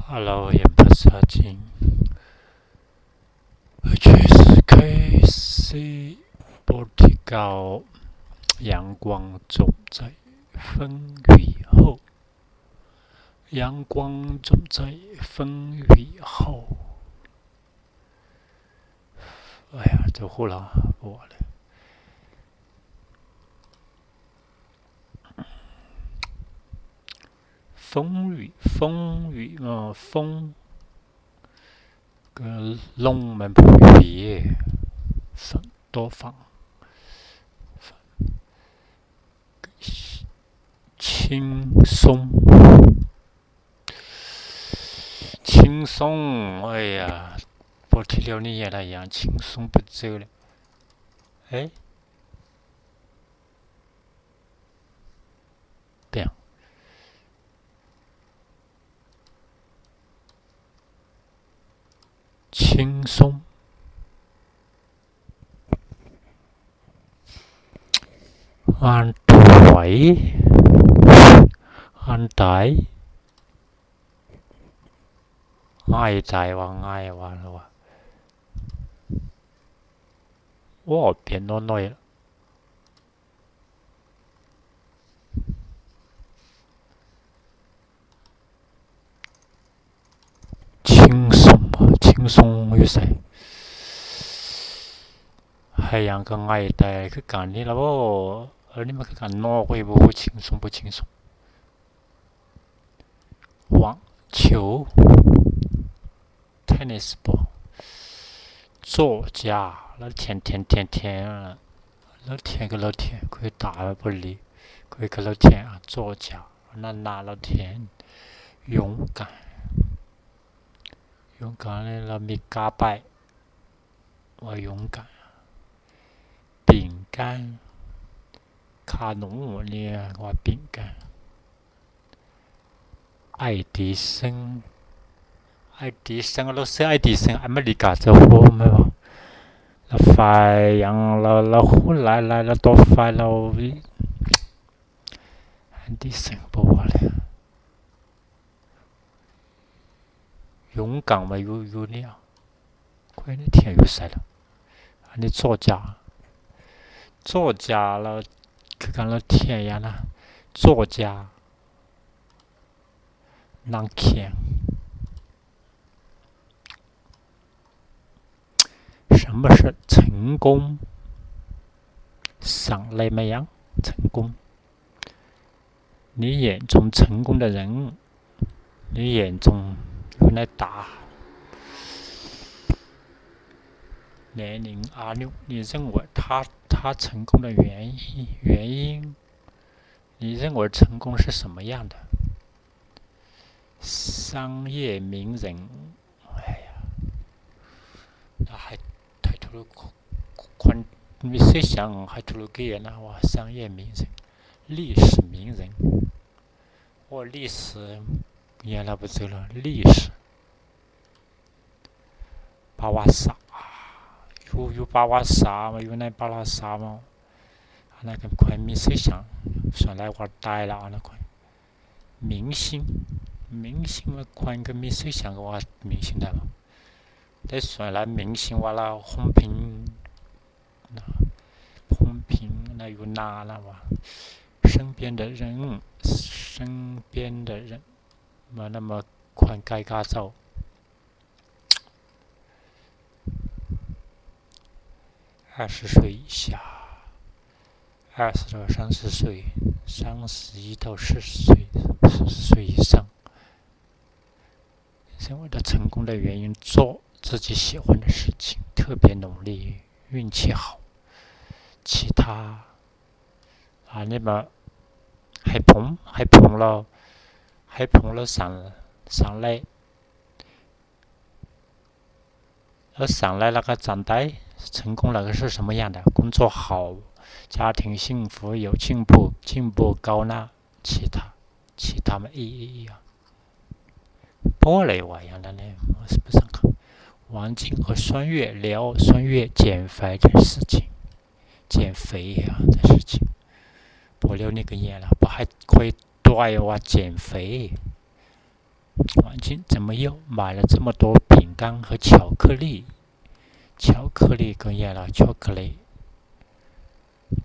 Hello，演ภาษาจีน。H S K C forty-nine，阳光总在风雨后。阳光总在风雨后。哎呀，这呼啦，不玩了。 风雨，风雨，呃，风，个龙门不雨，风，多风，轻松，轻松，哎呀，不提了，你也那样轻松不走了，哎。 这样。轻松。安泰，安泰，安泰，我爱我了。我变到哪了？ 轻松，轻松有谁？海洋跟爱戴คือกันนี่ล่ะบ่ อันนี้มันคือกันนอกเว้ย บ่ 轻松 บ่ 轻松。网球 tennis ball 作家 ลาว เขียน เขียน เขียน เขียน ลาว เขียน ก็ ลาว เขียน คุย ตา บ่ ดี คุย ก็ ลาว เขียน อ่ะ 作家 นั่น ลาว เขียน 勇敢 勇敢 นี่ ลาว มี กา ไป ว่า 勇敢 饼干 ขนม นี่ ว่า 饼干 爱迪生 爱迪生 ลาว ชื่อ 爱迪生 อเมริกา เจ้า โห แม่นบ่ ລະໄຟຫຍັງ ລະ ລະຫຸນຫຼາຍໆ ລະຕໍ່ໄຟ ລະ 爱迪生 ບໍ່ວ່າແລ້ວ 勇敢 ວ່າຢູ່ ຢູ່ນີ້ ຂ້ອຍນີ້ ເຖຍ ຢູ່ໃສລະ ອັນນີ້ 作家 作家 ລະ ຄືກັນ ລະ ເຖຍ ຢ່ານະ 作家 ນັກຂຽນ 什么是成功 ສັງເລັຍ ແມ່ນຫຍັງ 成功 你眼中成功的人 你眼中 ຢູ່ໃນຕາ 年龄 ອາຍຸ 你认为他 他成功的原因 原因 你认为成功是什么样的 商业名人 哎呀 ລະໃຫ້ ໃຫ້ທຸລະ ຄົນມີຊື່ສຽງ ໃຫ້ທຸລະກິດນະ ວ່າ 商业名人 历史名人 ໂອ້ 历史 ຍາລາວບໍ່ຊື່ລະ 历史 ປະຫວັດສາດ ຢູ່ ຢູ່ປະຫວັດສາດ ມາຢູ່ໃນປະຫວັດສາດ ມາ ອັນນັ້ນກໍຄ່ອຍມີຊື່ສຽງ ສ່ວນຫຼາຍກວ່າຕາຍແລ້ວ ອັນນັ້ນຄ່ອຍ 明星 明星 ວ່າຄົນກໍມີຊື່ສຽງ ກໍວ່າ 明星 ໄດ້ບໍ່ ແຕ່ສ່ວນຫຼາຍ 明星 ວ່າລາວ 红平 ນະ 红平 ນະ ຢູ່ນານະ ວ່າ 身边的人 身边的人 ມານຳ ມາຄົນໃກ້ກັບເຈົ້າ 二十岁以下 二十到三十岁 三十一到四十岁 四十岁以上 成为了成功的原因，做自己喜欢的事情，特别努力，运气好。其他 ອັນນີ້ມາ ໃຫ້ຜົມ ໃຫ້ຜົມລາວ ໃຫ້ຜົມລາວສັງ ສັງເລັຍ ລາວສັງເລັຍ ລະກະຈຳໄດ້ 成功了是什么样的 工作好 家庭幸福 有进步 进步高 ນະ 其他 其他 ມາອີກ ອີກ ອີກ ພໍແລ້ວວ່າຢ່າງນັ້ນແຫຼະ ບໍ່ສຳຄັນ 王晶和孙悦 ແລ້ວ 孙悦 减肥的事情 减肥 ອະ 的事情 ພໍແລ້ວນີ້ກໍແຍ່ລະ ບໍ່ໃຫ້ຂ້ອຍ ຕ່ອຍວ່າ 减肥晚餐怎么又买了这么多饼干和巧克力？巧克力 ก็ແມ່ນລະ chocolate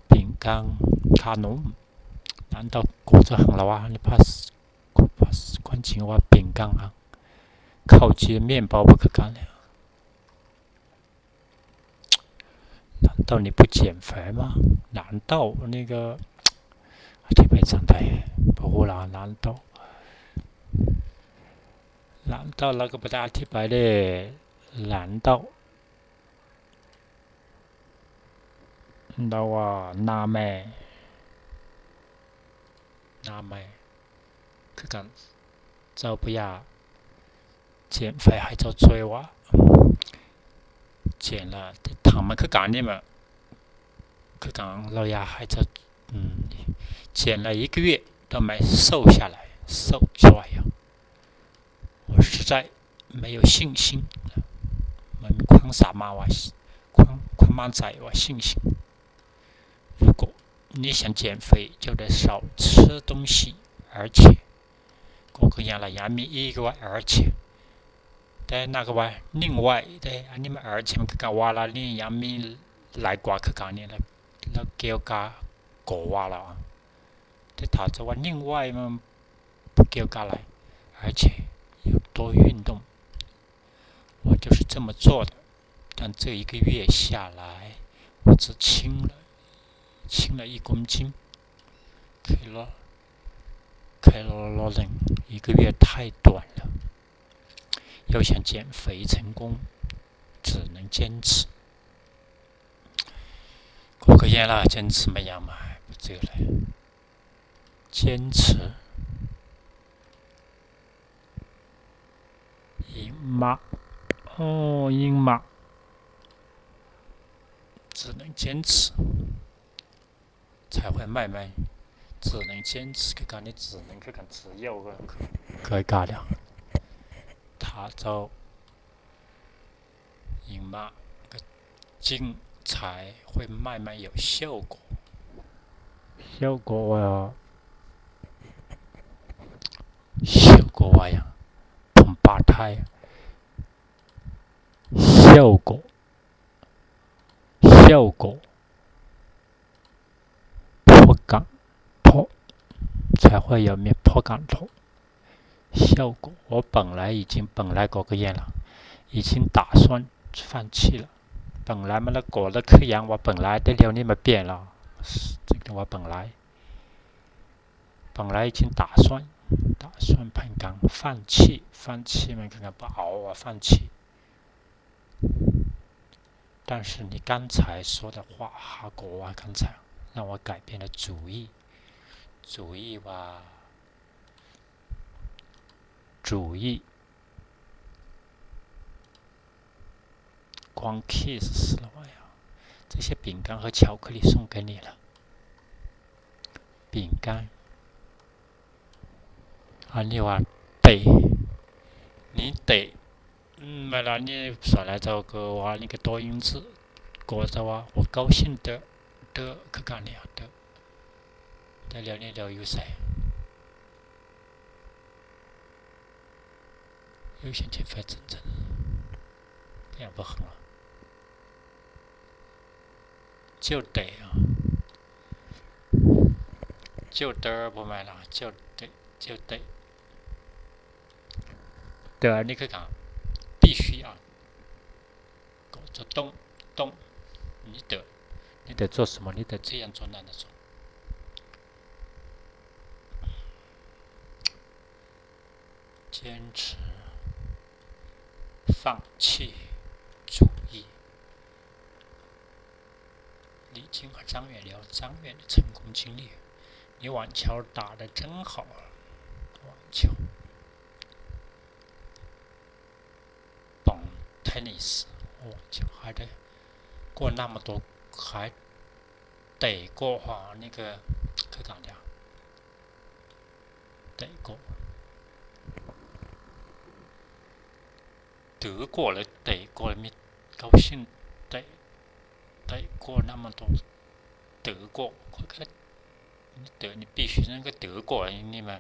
饼干 ຂະໜົມ 难道 ກໍຈະຫັນລະວ່າ ພາສ ພາສ ຄວາມຈິງວ່າ 饼干 ອະ ເຂົ້າຈີ່ ແມ່ນບໍ່ ບໍ່ຄືກັນແລ້ວ. 难道你不减肥吗？难道 ນີ້ກໍ ອະທິບາຍຈັ່ງໃດ ບໍ່ຮູ້ລະ 难道 难道 ລາວກໍບໍ່ໄດ້ອະທິບາຍເດ້ 难道 ລາວວ່າ ນາແມ່ ນາແມ່ ຄືກັນ ເຈົ້າບໍ່ຢາກ 减肥 ໃຫ້ເຈົ້າຊ່ວຍວ່າ 减 ລະ ຖາມມາຄືກັນນີ້ ມາ คือกัง เราอยากให้เจ้า อืม 减了一个月都没瘦下来 瘦出来呀 我实在没有信心 มันมีความสามารถว่า ความ ความมั่นใจว่า 信心 如果你想减肥，就得少吃东西，而且 ກໍຄືຫຍັງລະ ຍັງມີອີກວ່າ 而且 ແຕ່ນາກໍວ່າ 另外 ແຕ່ອັນນີ້ມັນ 而且 ມັນຄືກັນວ່າລະ ນີ້ຍັງມີຫຼາຍກວ່າຄືກັນນີ້ລະ ແລ້ວກ່ຽວກັບກໍວ່າລະ ແຕ່ຖ້າຈະວ່າ 另外 ມັນບໍ່ກ່ຽວກັນຫຼາຍ 而且要多运动 我就是这么做的 但这一个月下来，我只轻了，轻了一公斤。开了，开了，一个月太短了，要想减肥成功，只能坚持。我可以了，坚持没有嘛，不走了。坚持。 ยิ่งมาก โอ้ ยิ่งมาก 只能坚持 才会慢慢 只能坚持 ຄືກັນນີ້ 只能 ຄືກັນ 只有 ກໍຄືກັນ ຖ້າເຈົ້າ ยิ่งมาก ก็ จึง 才会慢慢有效果 效果 ว่า 效果 ວ່າຫຍັງ ຜົນປາດໄທ 效果 效果 ผວກກັນ ເພາະ 才会有 ມີ ผວກກັນ ເພາະ 效果 我本来已经 本来 ກໍຄືຫຍັງລະ 已经打算放弃了 本来 ມັນລະກໍລະຄືຫຍັງວ່າ 本来 ແຕ່ດຽວນີ້ມາປ່ຽນລະ ຈຶ່ງວ່າ 本来 本来 已经打算 打算 ແຜນການ 放弃 放弃 ມັນຄືກັນ ບໍ່ເອົາວ່າ 放弃 但是你刚才说的话 ฮາກໍວ່າ 刚才 让我改变了主意 主意 ວ່າ 主意 光 kiss ລະວ່າ 这些饼干和巧克力送给你了 饼干 ອັນນີ້ວ່າ ເຕະ ນີ້ເຕະ ອືມ ເວລານີ້ສາລາເຈົ້າກໍວ່າ ນີ້ກໍໂຕຍິງຊື່ ກໍຈະວ່າ 我高兴的 的 ຄືກັນນີ້ 的 ແຕ່ດຽວນີ້ເຈົ້າຢູ່ໃສ 有一些减肥真正 这样不很好 就得啊 就得 บ่ແມ່ນລະ 就得 就得 得 ອັນນີ້ຄືກັນ 必须啊 ກໍຈະຕ້ອງ ຕ້ອງ 你得 你得做什么 你得这样做那样做 坚持 放弃 主意 李金和张远聊张远的成功经历。你网球打得真好，网球。棒 tennis 网球还得过那么多，还得过哈，那个可咋的啊？ 得过 得过了 得过了 มี 高兴 得 得过那么多 得过 ຂ້ອຍກໍ 你得 你必须 ນັ້ນກໍ 得过 ນີ້ມາ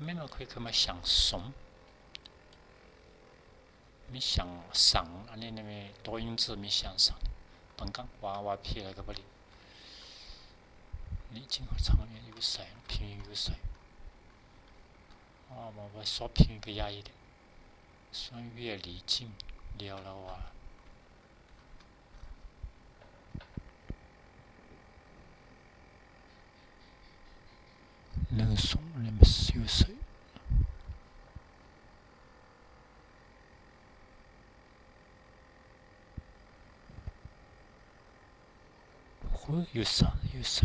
ແມ່ນວ່າຂ້ອຍຄືມາສັງສົມ ມີ想赏 ອັນນີ້ແມ່ນໂຕຍືນຊື່ມີ想赏 ເບິ່ງກັນວ່າ ວ່າຜິດແລ້ວກໍບໍ່ດີ ນີ້ຈິງຫາທາງຢູ່ໃສ ພິມຢູ່ໃສ ອໍ ມາວ່າຊອບພິມກໍຍາກຢູ່ເດ້ 穿越离境 ແລ້ວລະວ່າ ໜຶ່ງສອງ ອັນນີ້ມັນຊິຢູ່ໃສ ໂອ້ຍ ຢູ່ໃສ ຢູ່ໃສ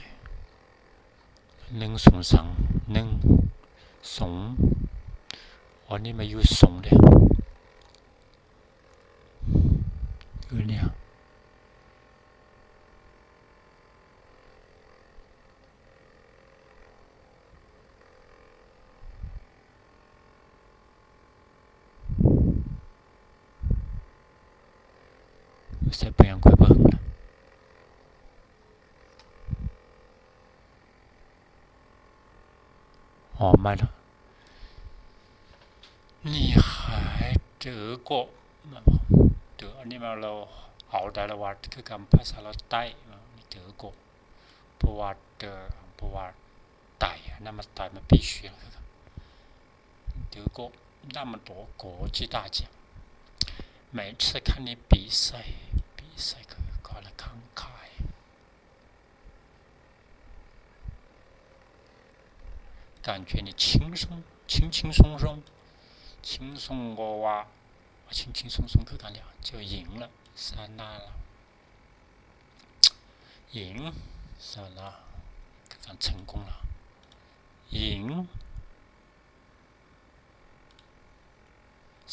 ໜຶ່ງສອງສາມ ໜຶ່ງສອງ ອັນນີ້ມາຢູ່ສອງເດ້ ຢູ່ນີ້ ໃສ່ເປັນຫຍັງຂ້ອຍເບິ່ງລະ ອໍ ມາລະ 你还德国 ເອີ ອັນນີ້ມາລາວເອົາໄດ້ລະວ່າ ຄືກັນພາສາລາວໃຕ້ 德国 ເພາະວ່າ ເອີ ເພາະວ່າ ໄຕ້ ອັນນັ້ນມັນໄຕ້ ມັນປີເຊຍ 德国那么多国际大奖 每次看你比赛 比赛 ก็ ก็ละ 慷ງຂາຍ 感觉你轻松 轻轻松松 轻松 ກໍວ່າ 轻轻松松 ຄືກັນແຫຼະ 就赢了 ຊະນະລະ 赢 ຊະນະ ຄືກັນ 成功了 赢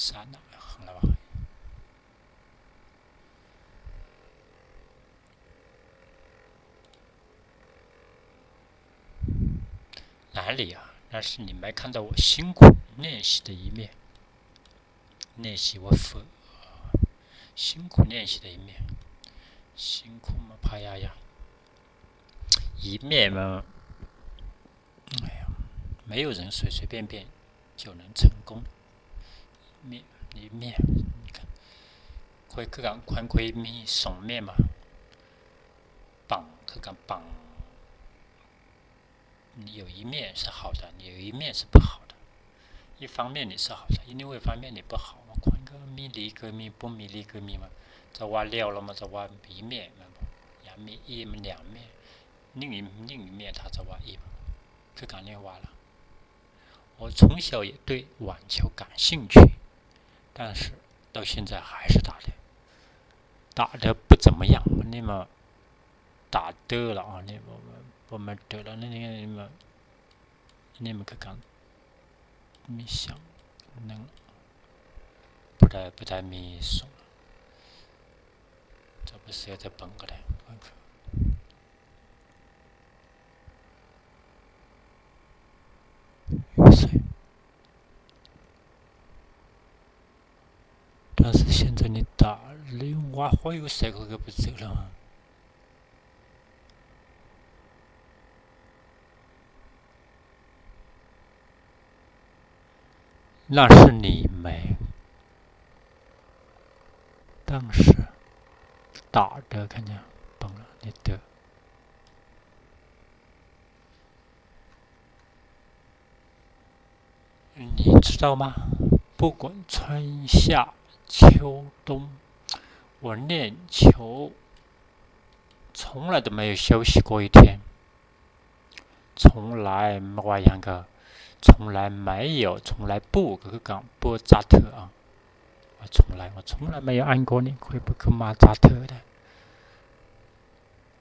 ຊະນະ ຂອງລາວ 哪里啊？那是你没看到我辛苦练习的一面。练习我所辛苦练习的一面。辛苦嘛，พยายาม。一面嘛，哎呀，没有人随随便便就能成功。面，一面，你看，ค่อย คือกัน ควร ควร มีสอง面嘛。 ปัง คือกัน ปัง 你有一面是好的，你有一面是不好的。一方面你是好的，另外一方面你不好嘛。ควร ก็ มี ดี ก็ มี บ่ มี ดี ก็ มี 嘛。 ຈະວ່າແລ້ວລະ ມັນຈະວ່າ 一面 ແມ່ນບໍ່ ຍາມ ມີ อีກ ມັນ 两面 ໜຶ່ງ ໜຶ່ງ 面 ຖ້າຈະວ່າ อีກ ຄືກັນ ນີ້ວ່າລະ 我从小也对网球感兴趣，但是到现在还是打的，打得不怎么样。 ອັນນີ້ມາ ຕາເຕີລະ ອັນນີ້ບໍ່ ບໍ່ແມ່ນເຕີລະ ອັນນີ້ ອັນນີ້ມາ ອັນນີ້ມັນຄືກັນ ມີສອງ ໜຶ່ງ ຜູ້ໃດ ຜູ້ໃດມີສອງ ຈະໄປເສຍແຕ່ເບິ່ງກໍໄດ້ 但是现在你打另外还有谁可以不走了吗？ 那是你没，但是打的看见崩了，你的。 你知道吗？不管春夏秋冬，我练球从来都没有休息过一天。从来 ບໍ່ວ່າຫຍັງກໍ 从来没有 从来不 ກໍຄືກັນ ບໍ່ຈັກເທື່ອ ວ່າ 从来 ວ່າ 从来没有按过你 ຂ້ອຍບໍ່ເຄີຍມາຈັກເທື່ອເດ້.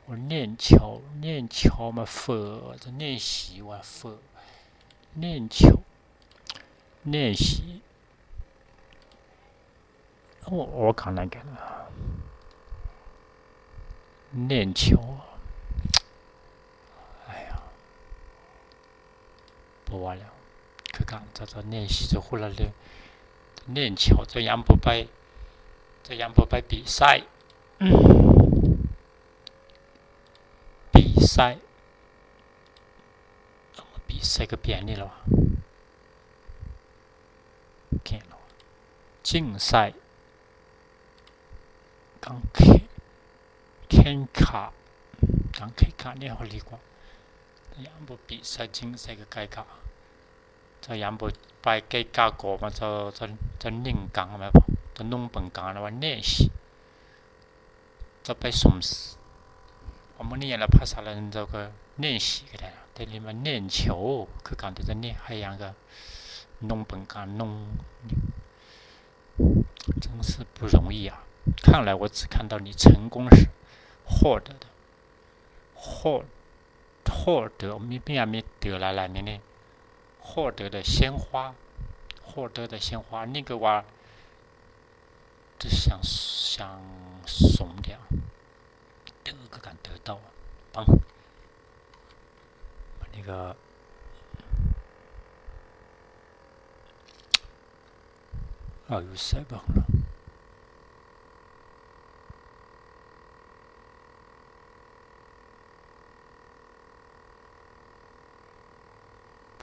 我练球 练球 ມາ ฝึກ 练习 ວ່າ ຝຶກ 练球 练习 我我讲那个练球 哎呀 ບໍ່ວ່າແລ້ວ ຄືກັນ ຈະ ຈະ 练习 ຈະຄົນລະເລື່ອງ 练球 ຈະຍັງບໍ່ໄປ ຈະຍັງບໍ່ໄປ 比赛 比赛 比赛 ກໍປ່ຽນນີ້ແລ້ວ 競赛讲开，开卡，讲开卡你好理解。也无比赛精赛个开卡，这也无拜开卡过嘛，这，这，这人讲嘛，这弄本讲了嘛，练习。 ຈະໄປສົມ ອາ ມື້ນີ້ລະພາສາລາວເຈົ້າກໍເນນຊີກໍໄດ້ ແຕ່ນີ້ມັນເນນໂຊ ຄືກັນ ແຕ່ນີ້ໃຫ້ຫຍັງກໍນົງເປັນການນົງ 真是不容易啊。看来我只看到你成功时获得的，获 获得 ມີ ມີ ມີ ເຕີຫຼາຍໆ ນີ້ 获得的鲜花 获得的鲜花 ນີ້ກໍວ່າ ຈະສັງ ສັງສົມດຽວ ເຕີ ຄືກັນ ເຕີເຕົ້າ ປັງ ອັນນີ້ກໍ ອາ ຢູ່ໃສເບິ່ງລະ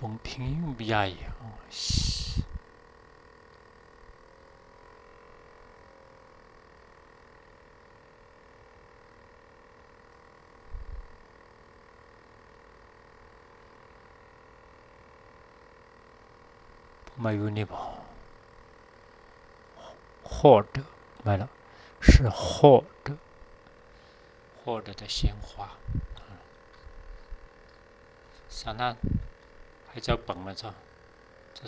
ວົງພິມໃຫຍ່ ອໍ ມາຢູ່ນີ້ບໍ່? 获得 ແມ່ນລະ 是获得 获得的鲜花 ສະນັ້ນ ໃຫ້ເຈົ້າເບິ່ງມາຊະ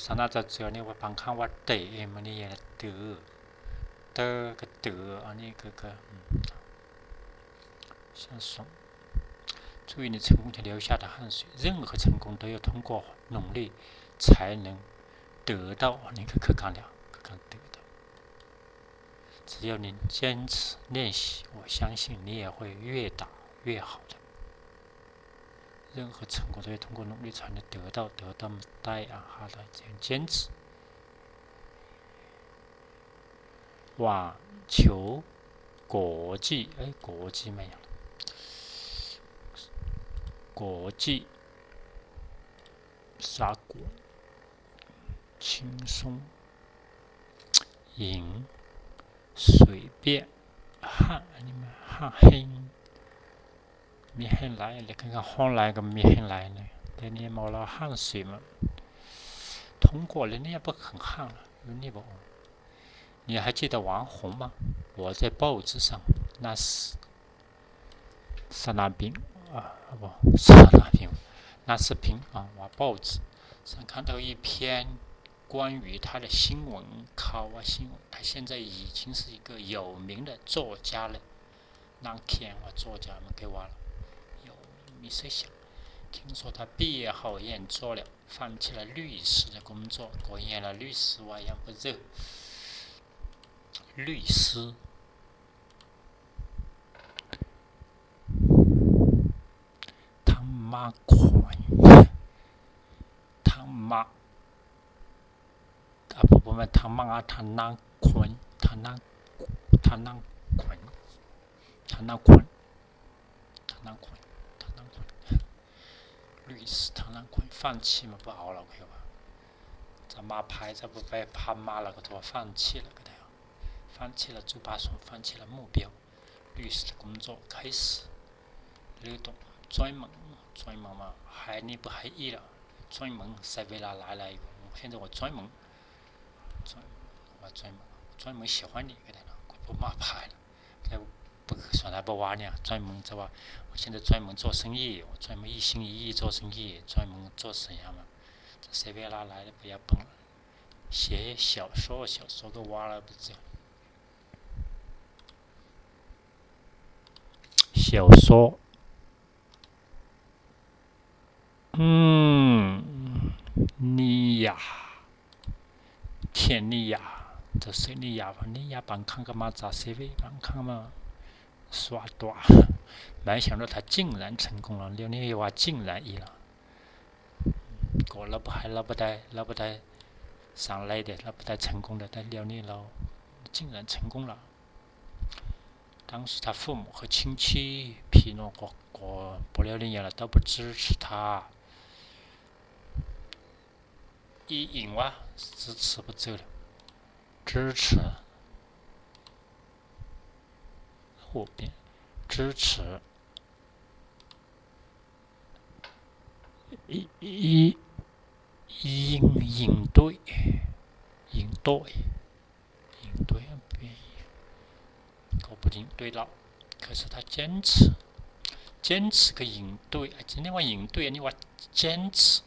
ສະນັ້ນເຈົ້າເຈີນີ້ວ່າບາງຄັ້ງວ່າເຕີ ເອ ມັນນີ້ເຕີ ເຕີ ກໍເຕີ ອັນນີ້ກໍ ກໍ ອືມ ສະສົມ 注意你成功前留下的汗水，任何成功都要通过努力才能得到。你看，看看了，看看得到。只要你坚持练习，我相信你也会越打越好的。任何成功都要通过努力才能得到，得到带啊，好的，坚持。 网球国际 ເອີຍ 国际ແມ່ນຫຍັງ 国际 ສາກົນ 轻松 赢 随便 ห้า ອັນນີ້ມາ ห้า เฮງ ມີແຮງຫຼາຍ ແລ້ວກໍຮ້ອນຫຼາຍກໍມີແຮງຫຼາຍນະ ແຕ່ນີ້ເມົາເຫຼົ້າຮ້ານສີມາ 通过 ແລ້ວນີ້ບໍ່ເຄິ່ງຂ້າງລະ ຢູ່ນີ້ບໍ່ 你还记得王红吗？我在报纸上，那是 ສະໜາມບິນ ອາ ບໍ່ ສະໜາມບິນ ໜັງສືພິມ ອາ ວ່າ 报纸上看到一篇关于他的新闻，ข่าว ວ່າ 新闻，他现在已经是一个有名的作家了。 ນັກຂຽນວ່າ 作家 ມັນຄືວ່າ 有名 ມີຊື່ສຽງ 听说他毕业后也做了 放弃了律师的工作 ກໍຮຽນລະ 律师 ວ່າ ຍັງບໍ່ເຈີ 律师 ທຳມະຂວັນ ທຳມະ ອາ ບໍ່ແມ່ນທຳມະ ທະນາຂວັນ ທະນາ ທະນາຂວັນ ທະນາຂວັນ ທະນາຂວັນ ທະນາຂວັນ ລຸຍ ທະນາຂວັນ ຟານຊີ ມາບໍ່ເອົາແລ້ວ ຄືວ່າ ຈະມາພາຍ ຈະບໍ່ໄປພາມາ ແລ້ວກໍຖືວ່າ ຟານຊີ ແລ້ວກໍໄດ້ ຟານຊີ ແລ້ວຈຸດປະສົງ ຟານຊີ ແລ້ວໝູ່ບຽວ ລຸຍ ກຸມໂຈ ໄຄສ ຫຼື ຕ້ອງ ຈອຍມັງ ຈອຍມັງ ມາ ຫາຍນີ້ບໍ່ຫາຍອີ່ລະ ຈອຍມັງ ໃຊ້ເວລາຫຼາຍໆ ຢູ່ ເຫັນແຕ່ວ່າ ຈອຍມັງ ຈອຍ ວ່າ ຈອຍມັງ ຈອຍມັງ ຊິຫວາຍນີ້ກໍໄດ້ເນາະ ກໍບໍ່ມາພາຍລະ ແຕ່ບໍ່ຄືສ່ວນຫຼາຍບໍ່ວ່ານີ້ ຈອຍມັງ ຈະວ່າ 现在专门做生意 专门一心一意做生意 专门做生意 ມາ ຈະໃຊ້ເວລາຫຼາຍ ແລ້ວບໍ່ຢາກເບິ່ງ 写小说 小说 ກໍວ່າລະ ບໍ່ເຈີ 小说 ອືມ ນິຍາຍ ຂຽນນິຍາຍ ຈະຊື່ນິຍາຍ ນິຍາຍ ບາງຄັ້ງກໍມາຈາກເຊເວ ບາງຄັ້ງມາສວາຕົວ ແມ່ນຫຍັງ ແລ້ວຖ້າຈິງແລນ ເຖິງຂອງລາວ ດຽວນີ້ວ່າຈິງແລນອີ່ລະ ກໍລາວບໍ່ໃຫ້ ລາວບໍ່ໄດ້ ລາວບໍ່ໄດ້ສາງໄລເດ້ ລາວບໍ່ໄດ້ເຖິງຂອງເດ້ ແຕ່ດຽວນີ້ລາວຈິງແລນ ເຖິງຂອງລາວ 当时他父母和亲戚 ພີ່ນ້ອງກໍ ກໍບໍ່ແລ້ວນີ້ຫຍັງລະ 都不支持他 ອີ່ອິງວ່າ 支持 ບໍ່ຈື່ລະ 支持 ອື普遍支持 应应对 应对 应对 ກໍບໍ່ໄດ້ 应对 ແລ້ວ 可是他坚持 坚持 ຄື 应对 ອັນນີ້ວ່າ 应对 ອັນນີ້ວ່າ 坚持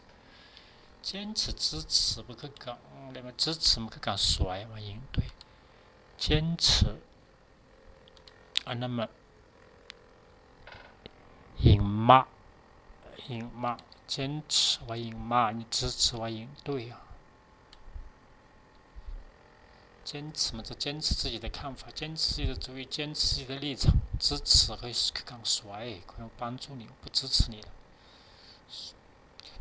坚持 支持 ມັນຄືກັນ ແລ້ວມັນ 支持 ມັນຄືກັນ ສວຍ ວ່າ 应对 坚持 ອັນນັ້ນມັນ 应骂 应骂 坚持 ວ່າ 应骂 ນີ້ 支持 ວ່າ 应对 坚持 ມັນຈະ 坚持 自己的看法 坚持 自己的主意 坚持 自己的立场 支持 ຄື ຄືກັນ ສວຍ ເຂົາຍັງ 帮助 ນີ້ ບໍ່ 支持 ນີ້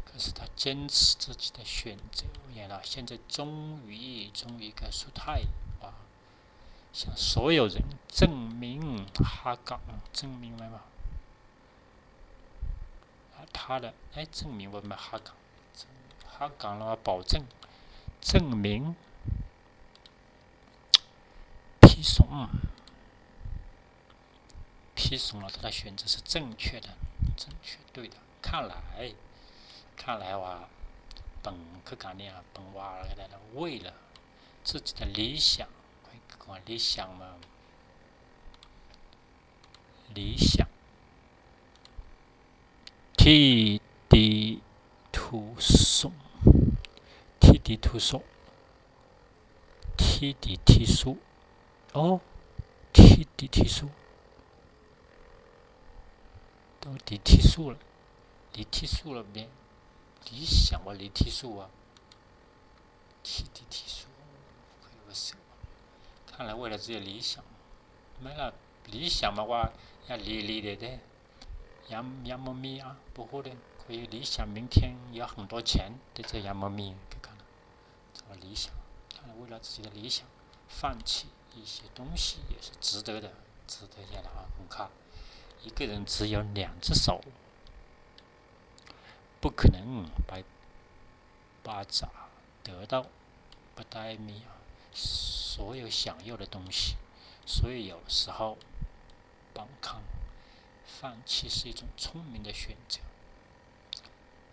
可是他坚持自己的选择 ແມ່ນລະ 现在终于 终于 ກະສຸດທ້າຍວ່າ 向所有人证明 ຫາກະ 证明 ແມ່ນບໍ່ 他的 证明 ບໍ່ແມ່ນ ຫາກະ 证明 ຫາກະ ແລ້ວວ່າ 保证 证明 ພິສົງ ພິສົງ ແລ້ວ 他的选择是正确的 正确 对的 看来 看来 ວ່າ ເບິ່ງ ຄືກັນນີ້ ເບິ່ງວ່າ ແລ້ວ 为了 自己的理想 理想 理想 ທີ່ດີທີ່ສຸດ ທີ່ດີທີ່ສຸດ ທີ່ດີທີ່ສຸດ ໂອ້ ທີ່ດີທີ່ສຸດ ຕ້ອງດີທີ່ສຸດ ດີທີ່ສຸດ ແລ້ວແມ່ນ 理想 ວ່າ ດີທີ່ສຸດ ວ່າ ທີ່ດີທີ່ສຸດ ຄືວ່າ 看来为了自己的理想 ແມ່ນລະ 理想 ໝາຍວ່າ ຢາກດີໆ ເດ້ ຢາ ຢາກບໍ່ມີ ອະ ບໍ່ຮູ້ເດ້ 可以理想明天有很多钱 ແຕ່ຈະຢາກບໍ່ມີ ຄືກັນ 理想 为了自己的理想 放弃一些东西也是值得的 值得 ຢ່າລະ ອະ ຄຸ້ມຄ່າ 一个人只有两只手 不可能 ໄປ 巴扎 得到 ບໍ່ໄດ້ມີ 所有想要的东西 所以有时候 บางครั้ง 放弃是一种聪明的选择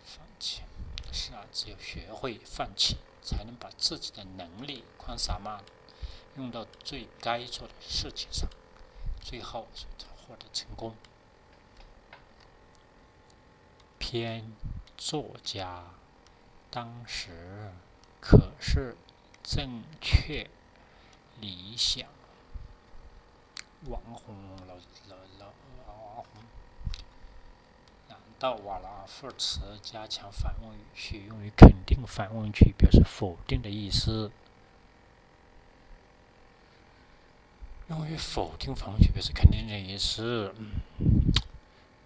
放弃 是啊 只有学会放弃 才能把自己的能力 ความสามารถ 用到最该做的事情上 最后获得成功 篇作家当时可是正确理想网红了了了网红难道瓦拉副词加强反问句用于肯定反问句表示否定的意思 用于否定反问句表示肯定的意思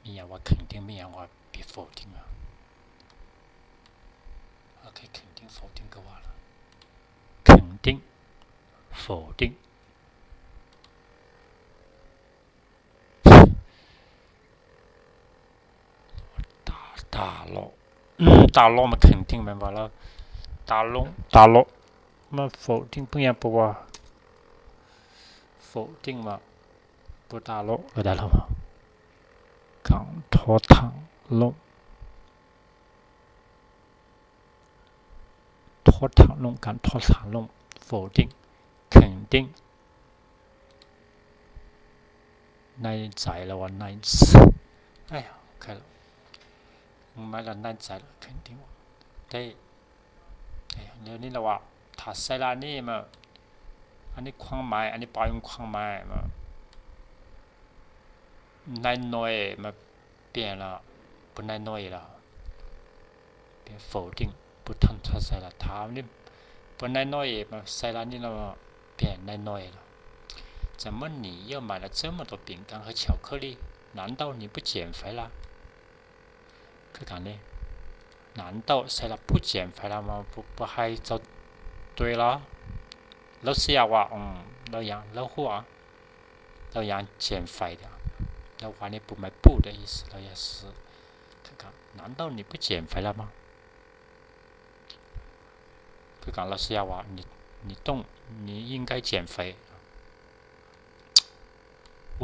ມີຫຍັງວ່າ 肯定 ມີຫຍັງວ່າ 否定 ອະ ໂອເຄ 肯定 否定 ກໍວ່າລະ 肯定 否定 ຕາ ຕາຫຼໍ່ ຕາຫຼໍ່ ມັນ 肯定 ແມ່ນບໍ່ລະ ຕາຫຼົງ ຕາຫຼໍ່ ມັນ 否定 ເປັນຫຍັງ ເພາະວ່າ 否定 ວ່າ ບໍ່ຕາຫຼໍ່ ກໍໄດ້ລະ ການ ໂທດ ຖາງ ລົງ ໂທດ ຖາງ ລົງ ການ ໂທດ ຖາງ ລົງ 否定 肯定 ໃນໃຈ ຫຼືວ່າ ໃນ ໃນ ໂອເຄ ແມ່ນລະ ໃນໃຈ 肯定 ໄດ້ ດຽວນີ້ລະວ່າ ຖ້າໃສ່ລະນີ້ມາ ອັນນີ້ຄວາມໝາຍ ອັນນີ້ປາຍຄວາມໝາຍມາ ໃນໜ້ອຍມາ ເປັນລະ ບໍ່ໃນໜ້ອຍລະ ເປັນ 否定 ບໍ່ທັນໃສ່ລະ ຖາມນີ້ ບໍ່ໃນໜ້ອຍມາໃສ່ລະນີ້ລະ ເປັນໃນໜ້ອຍລະ 怎么你又买了这么多饼干和巧克力？难道你不减肥了？ ຄືກັນເດ້ 难道 ໃສ່ລະ 不减肥了吗 ບໍ່ ບໍ່ໃຫ້ເຈົ້າ 对ລະ ລາວຊິວ່າ ອືມ ລາວຍັງ ລາວຮູ້ ລາວຍັງ 减肥 ລາວວ່ານີ້ 不买不的意思 ລາວຢາກຊື້ ຄືກັນ 难道你不减肥了吗 ຄືກັນ ລາວຊິວ່າ 你 你动 你应该减肥 我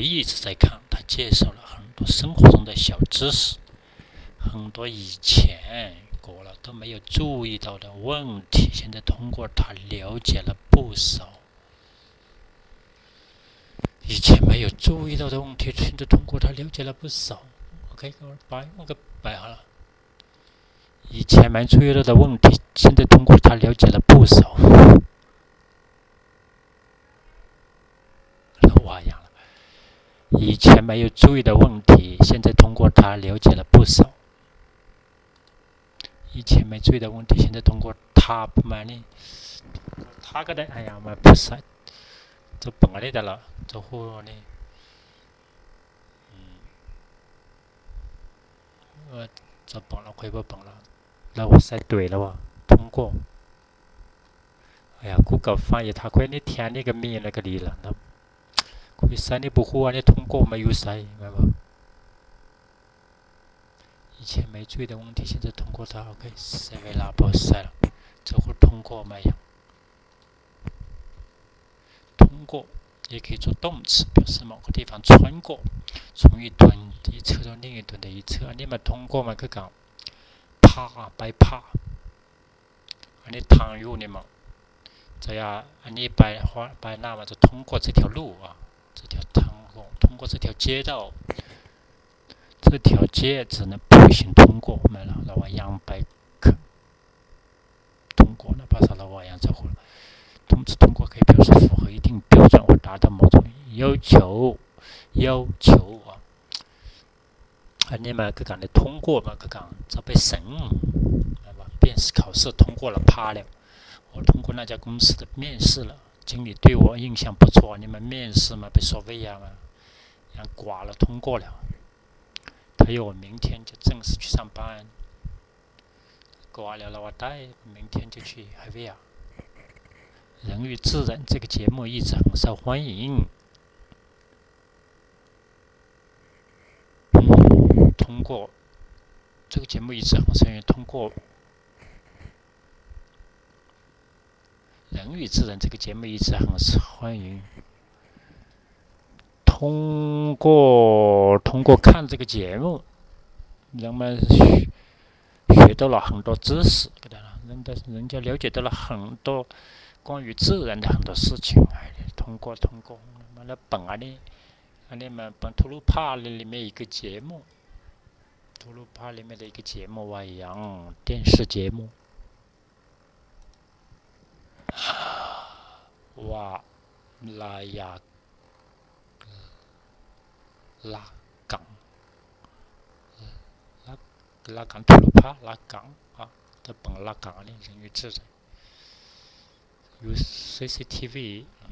一直在看，他介绍了很多生活中的小知识，很多以前过了都没有注意到的问题，现在通过他了解了不少。以前没有注意到的问题，现在通过他了解了不少。OK，我摆，我个摆好了。以前没注意到的问题，现在通过他了解了不少。我一样了。以前没有注意的问题，现在通过他了解了不少。以前没注意的问题，现在通过他 ປະມານນີ້ ຖ້າກໍໄດ້ ອາ ເອົາມາໃສ່ ຈະເບິ່ງອັນນີ້ຕະຫຼອດ ຈະຮູ້ນີ້ ອືມ ເອີ ຈະເບິ່ງແລ້ວ ຂ້ອຍບໍ່ເບິ່ງແລ້ວ ລາວໃສ່ຕົວເອງແລ້ວວ່າ 通过 ອາ ກູເກີລຟັງ ຖ້າຂ້ອຍນີ້ແທນນີ້ກໍມີ ແລ້ວກໍດີລະເນາະ ກູ ໄປໃສ່ນີ້ບໍ່ຮູ້ວ່ານີ້ 通过 ມາຢູ່ໃສ ແມ່ນບໍ່? 以前没注意的问题，现在通过它 OK ໃຊ້ເວລາບໍ່ໃສ່ລະ ເຈົ້າຄູທງກໍມາຫຍັງ ທງກໍ 也可以做动词 表示某个地方穿过 从一段一侧到另一段的一侧 ອັນນີ້ມາ ทงก็ ມາຄືກັນ ພາ ໄປພາ อันนี้ทางอยู่นี่มั้ง จะ อันนี้ไป ไปหน้ามันจะ通过这条路啊 这条ทางหลวง 通过这条街道 这条街只能步行通过 แม่ນລະ ລະວ່າຍ່າງໄປ 通过 ภາສາລາວວ່າຫຍັງ ເຈົ້າຄູ 动词通过可以表示符合一定标准或达到某种要求 要求 啊 ອັນນີ້ມາຄືກັນເດ້ ທງກໍ ມາຄືກັນ ຈະໄປເສັງ ແມ່ນບໍ່? 面试考试通过了 ຜ່ານແລ້ວ 我通过那家公司的面试了 经理对我印象不错 ອັນນີ້ມາ 面试 ມາໄປສອບໄວຢາ ມາຫຍັງກວ່າແລ້ວ ທງກໍ ແລ້ວ 他约我明天就正式去上班 ກວ່າແລ້ວ ລາວວ່າໄດ້ 明天就去ຫາວຽກ 人与自然这个节目一直很受欢迎 通过 这个节目一直很受欢迎 通过 人与自然这个节目一直很受欢迎 通过 通过看这个节目 人们学到了很多知识 人家了解到了很多关于自然的很多事情 通过 通过 ມາແລ້ວ ເບິ່ງອັນນີ້ ອັນນີ້ມາເບິ່ງ ທະລຸພາ 里面一个节目 ທະລຸພາ 里面的一个节目 ວ່າຫຍັງ 电视节目 ວ່າລາຍາ ລາກັງ ລາ ລາກັງ ທະລຸພາ ລາກັງ ອາ ຈະເບິ່ງລາກັງ ອັນນີ້ 人与自然 有CCTV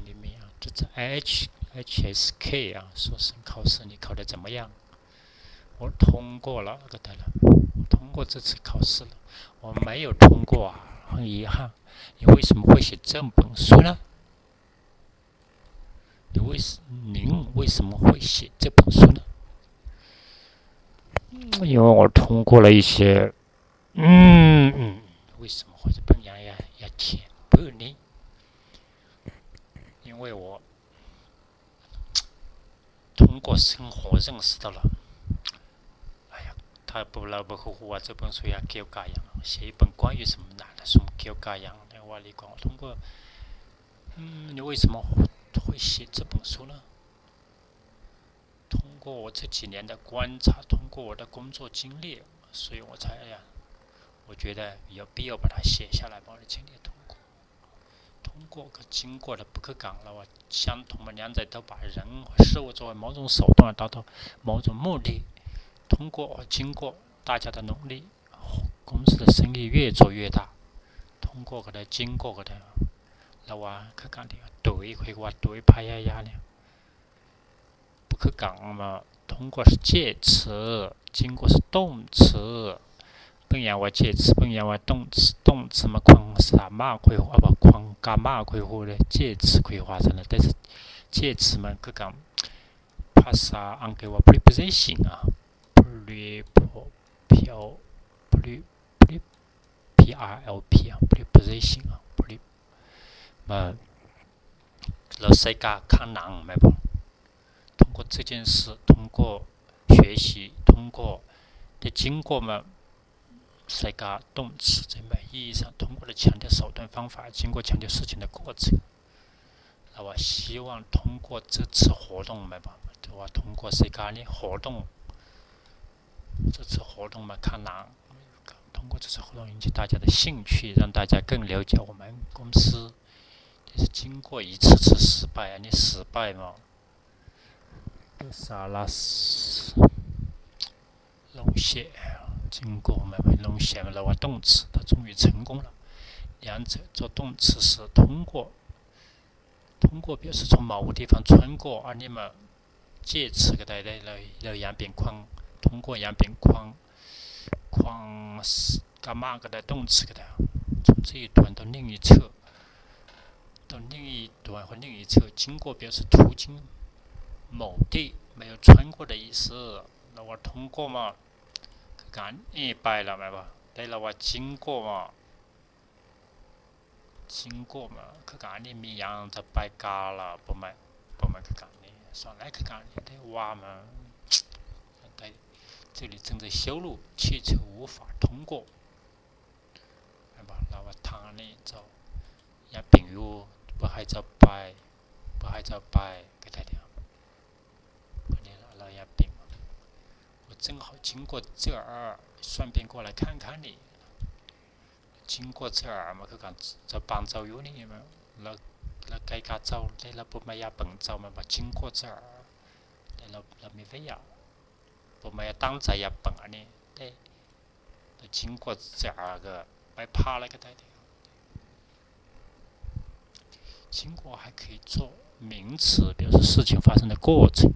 里面啊，这次H HSK啊，说是考试你考得怎么样？我通过了，个对了，我通过这次考试了。我没有通过啊，很遗憾。你为什么会写这本书呢？你为什您为什么会写这本书呢？因为我通过了一些 ອືມ ອືມ 为什么 ເປັນຫຍັງ ຢາກ ຢາກຂຽນບົດນີ້ 因为我通过生活认识到了 哎呀，他不，老不呼呼啊，这本书要给我干样，写一本关于什么男的书给我干样，那我里光通过，嗯，你为什么会写这本书呢？ 通过我这几年的观察，通过我的工作经历，所以我才，哎呀，我觉得有必要把它写下来，把我的经历通过，通过和经过的不可感了，我相同的两者都把人和事物作为某种手段达到某种目的，通过和经过大家的努力，公司的生意越做越大，通过和经过的，了我可感觉对，会我对，พยายามเนี่ย 不可感嘛，通过是介词，经过是动词。本源为介词，本源为动词，动词嘛，ความสามารถ ความสามารถ 介词 介词嘛，可感ภาษาอังกฤษว่า preposition 啊，pre pre pre pre pre P R L P ອ່ະ preposition ອ່ະ pre ມາ ແລ້ວໃສ່ກາຂ້າງຫຼັງແມ່ນບໍ່? 通过这件事，通过学习，通过 ແຕ່经过 ມາ ໃສ່ກາ动词 ຈະແມ່ນ 意义上 通过了强调手段方法，经过强调事情的过程。 ລາວວ່າ 希望通过这次活动 ແມ່ນບໍ່? ຖືວ່າ 通过 ໃສ່ການີ້ 活动 这次活动 ມາຂ້າງຫຼັງ 通过这次活动引起大家的兴趣，让大家更了解我们公司。但是经过一次次失败 ອັນນີ້ 失败 ເນາະ ສາລະ ລົງເຊ 经过 ແມ່ນ ລົງເຊ ແມ່ນ ລາວວ່າ 动词 他终于成功了。两者做动词时，通过 通过表示从某个地方穿过 ອັນນີ້ມາ 介词 ກໍໄດ້ ໄດ້ເລີຍ ແລ້ວ ຍາມເປັນຄວາມ 通过 ຍາມເປັນຄວາມ ຄວາມ ກາມາ ກໍໄດ້ 动词 ກໍໄດ້ 从这一端到另一侧 到另一端或另一侧 经过表示途经某地 没有穿过的意思. ລາວວ່າ 通过 ມາ ຄືການ ເອ ໄປລະ ແມ່ນບໍ່? ແຕ່ລາວວ່າ 经过 ມາ 经过 ມາ ຄືການນີ້ ມີຫຍັງຈະໄປກາລະ ບໍ່ແມ່ນ ບໍ່ແມ່ນຄືການນີ້ ສ່ວນຫຼາຍຄືການນີ້ ແຕ່ວ່າ ມາ ແຕ່ 这里正在修路 汽车无法通过 ແມ່ນບໍ່? ລາວວ່າ ທາງນີ້ເຈົ້າ ຍັງປິງຢູ່ ບໍ່ໃຫ້ເຈົ້າໄປ ບໍ່ໃຫ້ເຈົ້າໄປ ກໍໄດ້ດຽວ ອັນນີ້ລາວຍັງປິງ 我正好经过这儿 顺便过来看看你. 经过这儿 ມັນຄືກັນ ເຈົ້າປານເຈົ້າຢູ່ນີ້ ລາວ ລາວໃກ້ກັບເຈົ້າ ແຕ່ລາວບໍ່ແມ່ນຢາກເບິ່ງເຈົ້າ ແມ່ນບໍ່? 经过这儿 ແຕ່ລາວ ລາວມີໄວຍະ ບໍ່ແມ່ນຕັ້ງໃຈຢາກເບິ່ງອັນນີ້ ແຕ່ 经过这个 ໄປຜ່ານແລ້ວກໍໄດ້ເດ. 经过还可以做名词，表示事情发生的过程。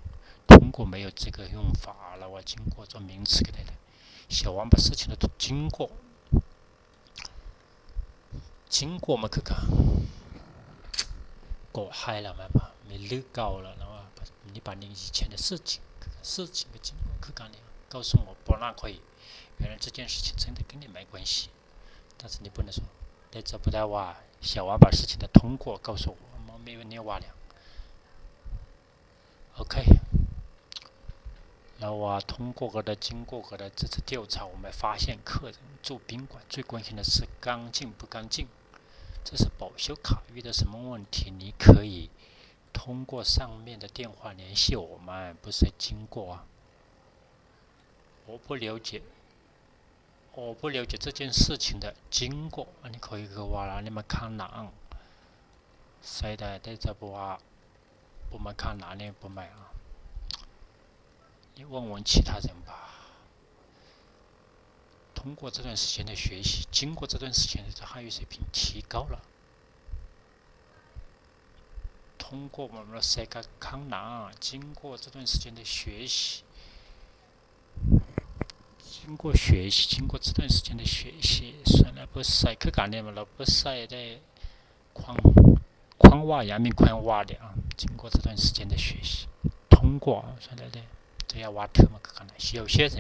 通过没有这个用法， ລາວວ່າ 经过 做名词ກໍໄດ້ເດ. 小王把事情的经过 经过 ມັນຄືກັນ ກໍໃຫ້ລະ ແມ່ນບໍ່? ມີຫຼືເກົ່າລະ ລາວວ່າ 你把你以前的事情 事情 经过 ຄືກັນນີ້ 告诉我 ບອກນາງຂ້ອຍ 原来这件事情真的跟你没关系 但是你不能说 ແຕ່ເຈົ້າບໍ່ໄດ້ວ່າ 小王把事情的通过告诉我 ບໍ່ມີແນວວ່າແລ້ວ. ໂອເຄ ລາວວ່າ 通过 ກໍໄດ້ 经过 ກໍໄດ້ 这次调查我们发现客人住宾馆最关心的是干净不干净 这是保修卡遇到什么问题你可以通过上面的电话联系我们 不是经过 我不了解 我不了解这件事情的经过 ອັນນີ້ຂ້ອຍກໍວ່າລະ ອັນນີ້ມັນຂ້າງໜ້າ ໃສ່ໄດ້ ແຕ່ຈະບໍ່ວ່າ ບໍ່ແມ່ນຂ້າງໜ້ານີ້ ບໍ່ແມ່ນ 你问问其他人吧 通过这段时间的学习 经过这段时间的汉语水平提高了 通过 ມັນໃສ່ກັບຂ້າງໜ້າ 经过这段时间的学习 经过学习 经过这段时间的学习 ສ່ວນຫຼາຍບໍ່ໃສ່ຄືກັນນີ້ ມັນລະບໍ່ໃສ່ໄດ້ ຄວາມ ຄວາມວ່າ ຢາກມີຄວາມວ່າເດ 经过这段时间的学习 通过 ສ່ວນຫຼາຍໄດ້ ຈະຢ່າວ່າຖື ມັນຄືກັນ 有些人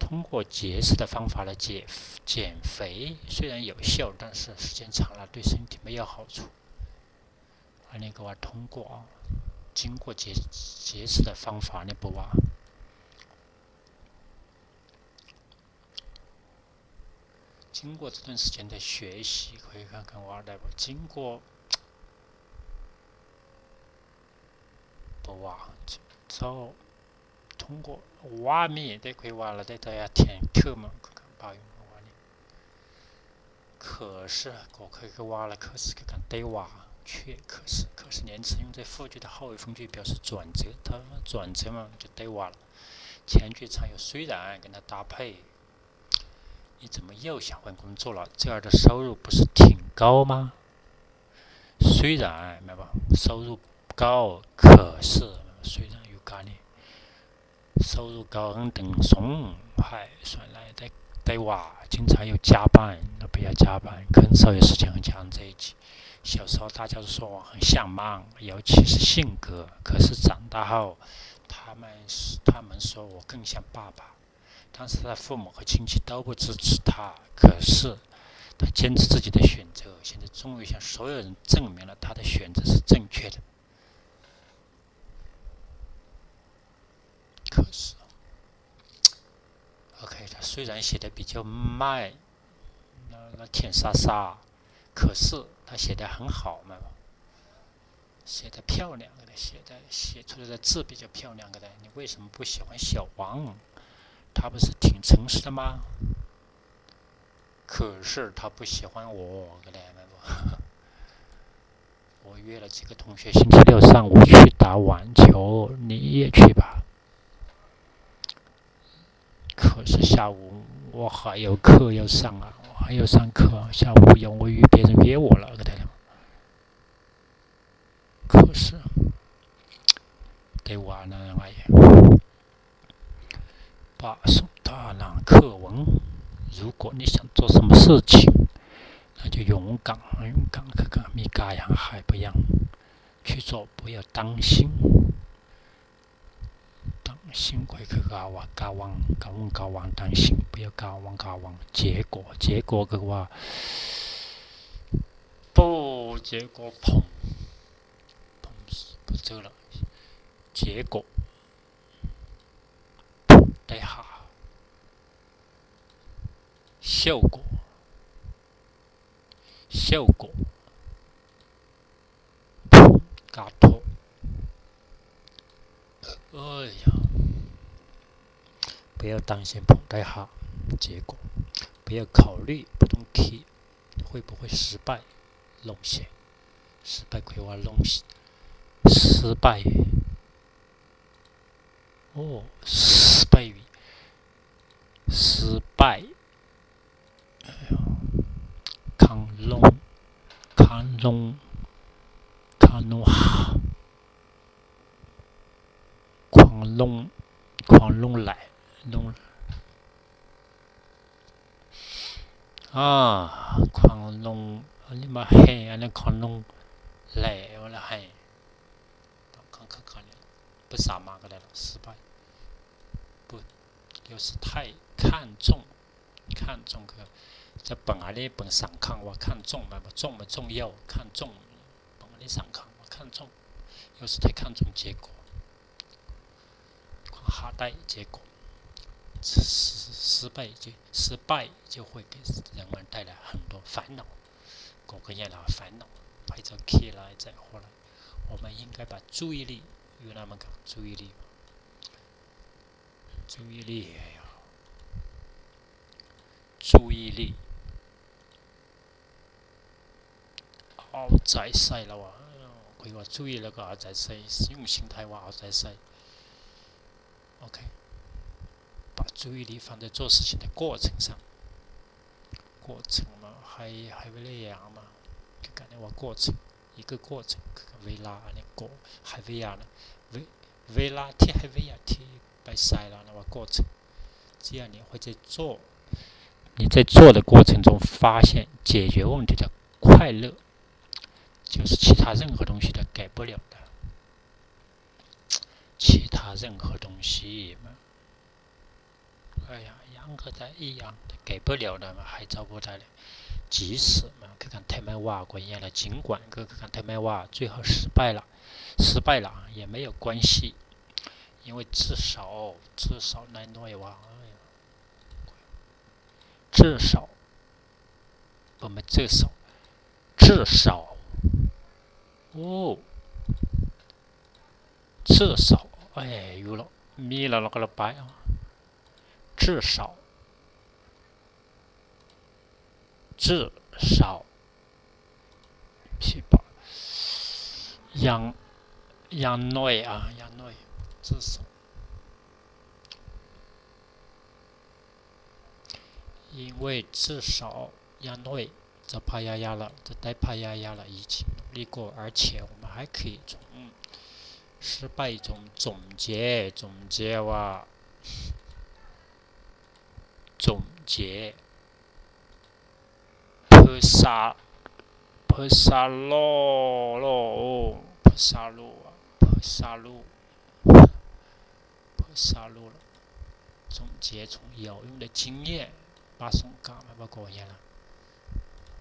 通过节食的方法来减 减肥虽然有效，但是时间长了对身体没有好处。 ອັນນີ້ກໍວ່າ 通过 经过节 节食的方法 ນີ້ບໍ່ວ່າ 经过这段时间的学习 ຂ້ອຍກະວ່າໄດ້ບໍ່ 经过 ບໍ່ວ່າ ເຈົ້າ 通过 ວ່າມີ ແຕ່ຂ້ອຍວ່າລະ ແຕ່ ແຕ່ ແຕ່ ເທີມ ກໍ ກໍ 可是 ກໍ ກໍວ່າລະ 可是 ຄືກັນ ແຕ່ວ່າ 却 可是 可是连词用在复句的后一分句表示转折 ຖ້າ 转折 ມັນຈະ ແຕ່ວ່າລະ 前句常有虽然 ກັນ 搭配 你怎么又想换工作了？这儿的收入不是挺高吗？虽然 ແມ່ນບໍ່? 收入高 可是 虽然 ຢູ່ການນີ້ 收入高 ເງິນເດືອນສູງ ໃຫ້ສ່ວນຫຼາຍ ແຕ່ ແຕ່ວ່າ 经常要加班 ລະໄປຢາກ 加班 很少有时间和家人在一起 小时候大家都说我很像妈，尤其是性格，可是长大后，他们，他们说我更像爸爸。 当时他的父母和亲戚都不支持他，可是他坚持自己的选择，现在终于向所有人证明了他的选择是正确的。可是，OK，他虽然写得比较慢，那，那甜沙沙，可是他写得很好嘛。 写得漂亮，写得，写出来的字比较漂亮，你为什么不喜欢小王？他不是挺诚实的吗？可是他不喜欢我，我约了几个同学星期六上午去打网球，你也去吧。 可是下午我还有课要上啊，我还要上课，下午有，我约，别人约我了，可是，对我呢，哎呀，把书搭上课文，如果你想做什么事情，那就勇敢，勇敢，看看，มีกายหายไปยัง去做，不要担心。担心 ຂ້ອຍຄືກາວ່າ ກາວັງ ກາວັງ ກາວັງ 担心 不要 ກາວັງ ກາວັງ 结果 结果 ຄືວ່າ 结果 ຜົມ ຜົມ ບໍ່ຈື່ລະ 结果 ຜົມໄດ້ຫາ 效果 效果 ຜົມກາທົບ ເອີຍ 不要担心 ຜົມໄດ້ຫາ 结果 不要考虑 ບໍ່ຕ້ອງຄິດ 会不会失败 ລົ້ມເສຍ 失败 ຂ້ອຍວ່າລົ້ມ 失败 ໂອ້ 失败 失败 ຄວາມຫຼົງ ຄວາມຫຼົງ ຄວາມຫຼົງ ຄວາມຫຼົງ ຄວາມຫຼົງໄຫຼ ຫຼົງ ອ່າ ຄວາມຫຼົງ ອັນນີ້ມາແຮ ອັນນັ້ນຄວາມຫຼົງໄຫຼ ເວລາແຮ ຕ້ອງຂ້າງໆ ນີ້ ພາສາມາກໍໄດ້ລະ ສະບາຍ 不 就是太看重 看重 ຄືຈະເບິ່ງອັນນີ້ ເບິ່ງສາມຄັ້ງວ່າ 看重 ແມ່ນບໍ່ 重 ແມ່ນ 重要 看重 ເບິ່ງອັນນີ້ສາມຄັ້ງວ່າ 看重 就是太看重结果 ຄວາມຫາໄດ້ 结果 失 失败 就 失败 就会给人们带来很多烦恼 ກໍ ກໍ 烦恼 还在起来再回来 我们应该把注意力 ຢູ່ນຳກັນ 注意力 注意力 注意力 ເອົາໃຈໃສ່ລະວ່າ ຂ້ອຍວ່າ 注意 ແລ້ວກໍເອົາໃຈໃສ່ 用心态 ວ່າເອົາໃຈໃສ່ OK 把注意力放在做事情的过程上 过程 ມາ ໃຫ້ ໃຫ້ເວລາມາ ຄືກັນວ່າ 过程 一个过程 ຄືເວລາ ອັນນີ້ 过 ໃຫ້ເວລານະ ເວລາທີ່ ໃຫ້ເວລາທີ່ໄປໃສ່ລະນະວ່າ 过程 只要你会在做 你在做的过程中发现解决问题的快乐 就是其他任何东西都给不了的 其他任何东西 哎呀 一样个在一样的给不了的嘛 还找不到了 即使嘛 คือกัน แท้แม้ว่า ก็อย่างละ 尽管 ก็คือกัน แท้แม้ว่า 最后失败了 失败了 也没有关系 因为至少 至少 น้อยๆ ว่า 至少 บ่ແມ່ນ 至少 至少 ໂອ້ 至少 ເອີຍ ຢູ່ລະ ມີລະ ລະກະລະປາຍ 至少 至少 ຊິບອກ ຢ່າງ ຢ່າງໜ້ອຍ ອາ ຢ່າງໜ້ອຍ 至少 因为至少 ຢ່າງໜ້ອຍ จะพยายาม了 จะได้พยายาม了 已经努力过 而且我们还可以从失败中总结 总结 ว่า 总结 ภาษา ภาษาโล โล ภาษาโล ภาษาโล ภາສາໂລ 总结从有用的经验 ປະສົບການ ແມ່ນບໍ່ ກໍວ່າຫຍັງລະ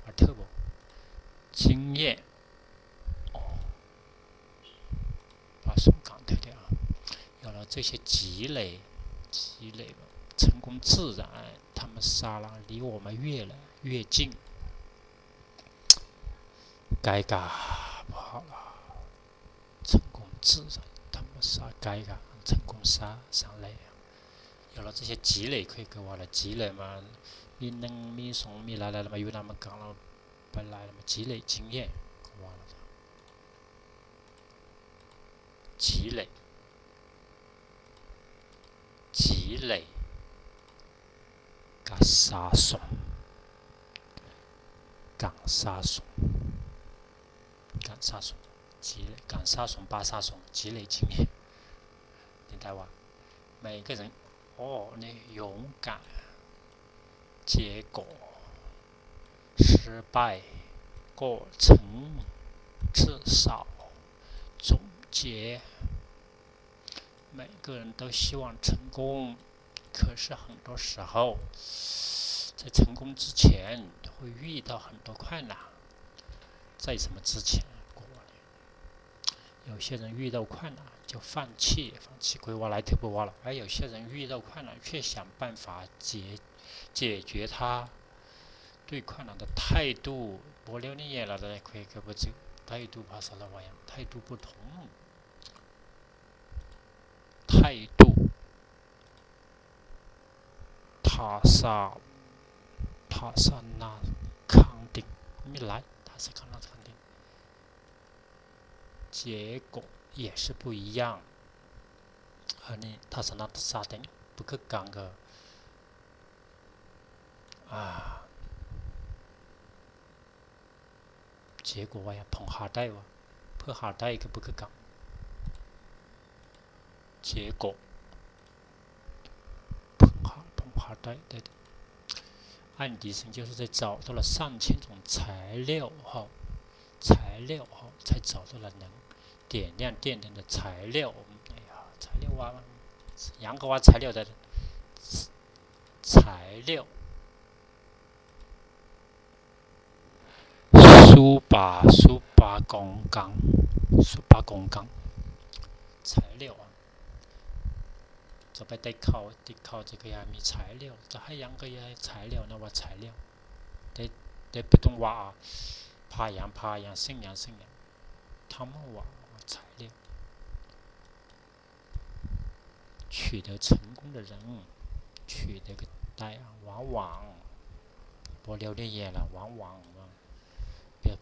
ວ່າຖືກບໍ່ 经验 ປະສົບການຖືກແລ້ວ 有了这些积累 积累 成功自然 ທຳມະຊາດ 离我们越来越近 ໃກ້ກັນ 成功自然 ທຳມະຊາດໃກ້ກັນ 成功ສາ ສ້າງແລ້ວ 有了这些积累 ຄືວ່າລະ 积累 ມາ ມີໜຶ່ງ ມີສອງ ມີຫຼາຍໆ ລະມາຢູ່ນຳກັນ ລະໄປຫຼາຍ ລະມາ 积累经验 ຄືວ່າລະ 积累 积累 ການສະສົມ ການສະສົມ ການສະສົມ 积累 ການສະສົມ ປະສະສົມ 积累经验 ເປັນໄດ້ວ່າ 每个人 ອໍ ນີ້ 勇敢 结果 失败 过程 至少总结，每个人都希望成功，可是很多时候，在成功之前会遇到很多困难。在什么之前？过往有些人遇到困难就放弃，放弃规划来退步化了，而有些人遇到困难却想办法解解决它。对困难的态度，无聊你也来得快，可不止态度怕啥了玩意，态度不同，态度。 ภาษา ภาษานาຄັງຕິງ ມີຫຼາຍ ພາສານາຄັງຕິງ 结果也是不一样 ອັນນີ້ທັດສະນະສາດແຕ່ງບໍ່ຄືກັນກໍ ອ່າ 结果ວ່າ ເພິ່ນຫາໄດ້ວ່າ ເພິ່ນຫາໄດ້ກໍບໍ່ຄືກັນ 结果 ເພິ່ນຫາ ເພິ່ນຫາໄດ້ ໄດ້ 安迪森就是在找到了上千种材料后，材料后才找到了能点亮电灯的材料。哎呀，材料啊，หยังກໍວ່າ材料ໄດ້ 材料 ສູປາ ສູປາກອງກັງ ສູປາກອງກັງ 材料 ຈະໄປໄຕ່ເຂົ້າ ຕິດເຂົ້າ ຈະກະຢາມີ材料 ຈະໃຫ້ຫຍັງກະຢາໃຫ້材料ນະວ່າ 材料 ໄດ້ ໄດ້ບໍ່ຕ້ອງວ່າ ພາຫຍັງ ພາຫຍັງ ເຊິ່ງຫຍັງ ເຊິ່ງຫຍັງ ທຳເຮົາວ່າ 材料 取得成功的人 取得 ກໍໄດ້ 往往 ບໍ່ແລ້ວໄດ້ແຍ່ລະ 往往 ແບບ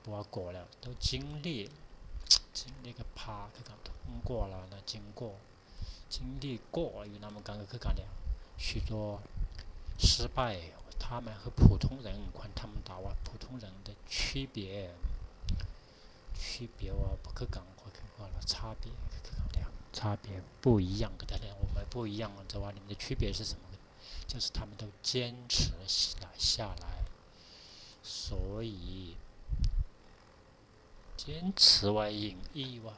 ບໍ່ວ່າກໍແລ້ວ ຕ້ອງ 经历 经历 ກໍຜ່ານຄືກັນ 经过 ລະນະ 经过 经历过 ຢູ່ນຳກັນກໍຄືກັນແຫຼະ 许多失败 他们和普通人 คนธรรมดา ว่า 普通人的区别 区别 ວ່າບໍ່ຄືກັນ ຂ້ອຍຄິດວ່າ ລະ 差别 ຄືກັນແຫຼະ 差别 不一样 ກໍໄດ້ແຫຼະ 我们不一样 แต่ว่า你们的区别是什么 就是他们都坚持下来 所以坚持 ว่า ยิ่ງ ອີ ວ່າ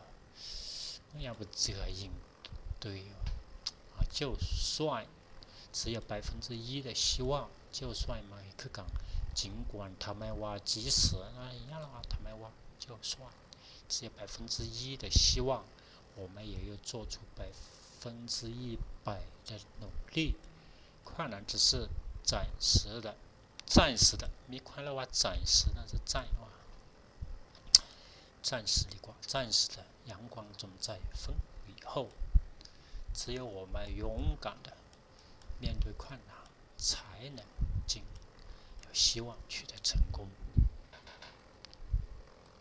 ມັນຍັງບໍ່ເຊື່ອ ຍິ່ງ 对 啊，就算 只有百分之一的希望 就算 ມັນຄືກັນ 尽管 ຖ້າແມ່ນວ່າ 即使 ນັ້ນ ຢ່າງນັ້ນ ຖ້າແມ່ນວ່າ 就算 只有百分之一的希望 我们也要做出百分之一百的努力 困难只是暂时的 暂时的 ມີຄວາມລະວ່າ 暂时 ນັ້ນ 暂 ວ່າ 暂时 ດີກວ່າ 暂时的阳光总在风雨后 只有我们勇敢的面对困难 才能进有希望取得成功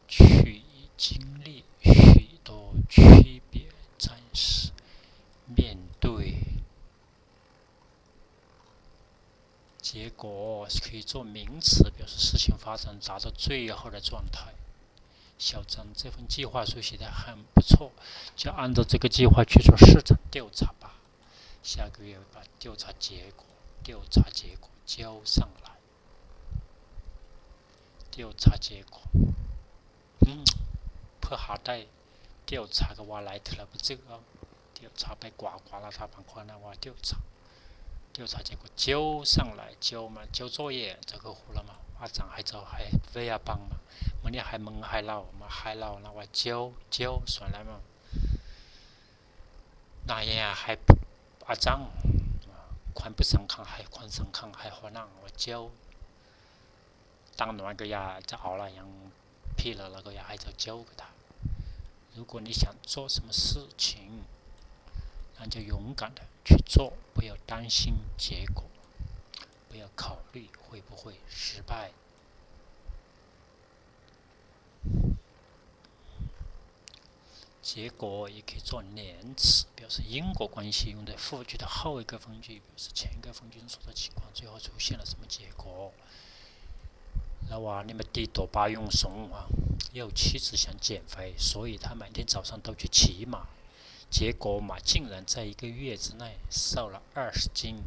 去经历许多区别暂时面对 结果可以做名词，表示事情发展达到最后的状态。小张这份计划书写得很不错，就按照这个计划去做市场调查吧。下个月把调查结果，调查结果交上来。调查结果 ອືມ ເພື່ອຫາໄດ້ 调查 ກໍວ່າຫຼາຍເທື່ອລະບໍ່ຈັກເອົາ 调查 ໄປກວ່າ ກວ່າລະ ຖ້າບາງຄົນນະວ່າ 调查 调查 结果 交上来 交 ມາ 交作业 ເຈົ້າກໍຮູ້ລະມາ ອາຈານໃຫ້ເຈົ້າ ໃຫ້ ເວຍ ບັງ ມາ ມື້ນີ້ໃຫ້ມຶງ ໃຫ້ລາວ ມາ ໃຫ້ລາວນະວ່າ 交 交 ສ່ວນຫຼາຍມາ ນາຍໃຫ້ອາຈານ ຄວາມປະສັງຄັງ ໃຫ້ຄວາມສຳຄັນ ໃຫ້ຫົວໜ້າວ່າ 交 ຕັ້ງໜ້ອຍກໍຢ່າຈະເອົາລະ ຍັງ ພີລະລະກໍຢ່າໃຫ້ເຈົ້າ ເຈົ້າກໍໄດ້ 如果你想做什么事情，那就勇敢的去做，不要担心结果，不要考虑会不会失败。 结果也可以做连词，表示因果关系，用在副句的后一个分句，表示前一个分句中说的情况最后出现了什么结果。然后啊，你们的多巴用松啊，因为妻子想减肥，所以他每天早上都去骑马，结果马竟然在一个月之内瘦了二十斤。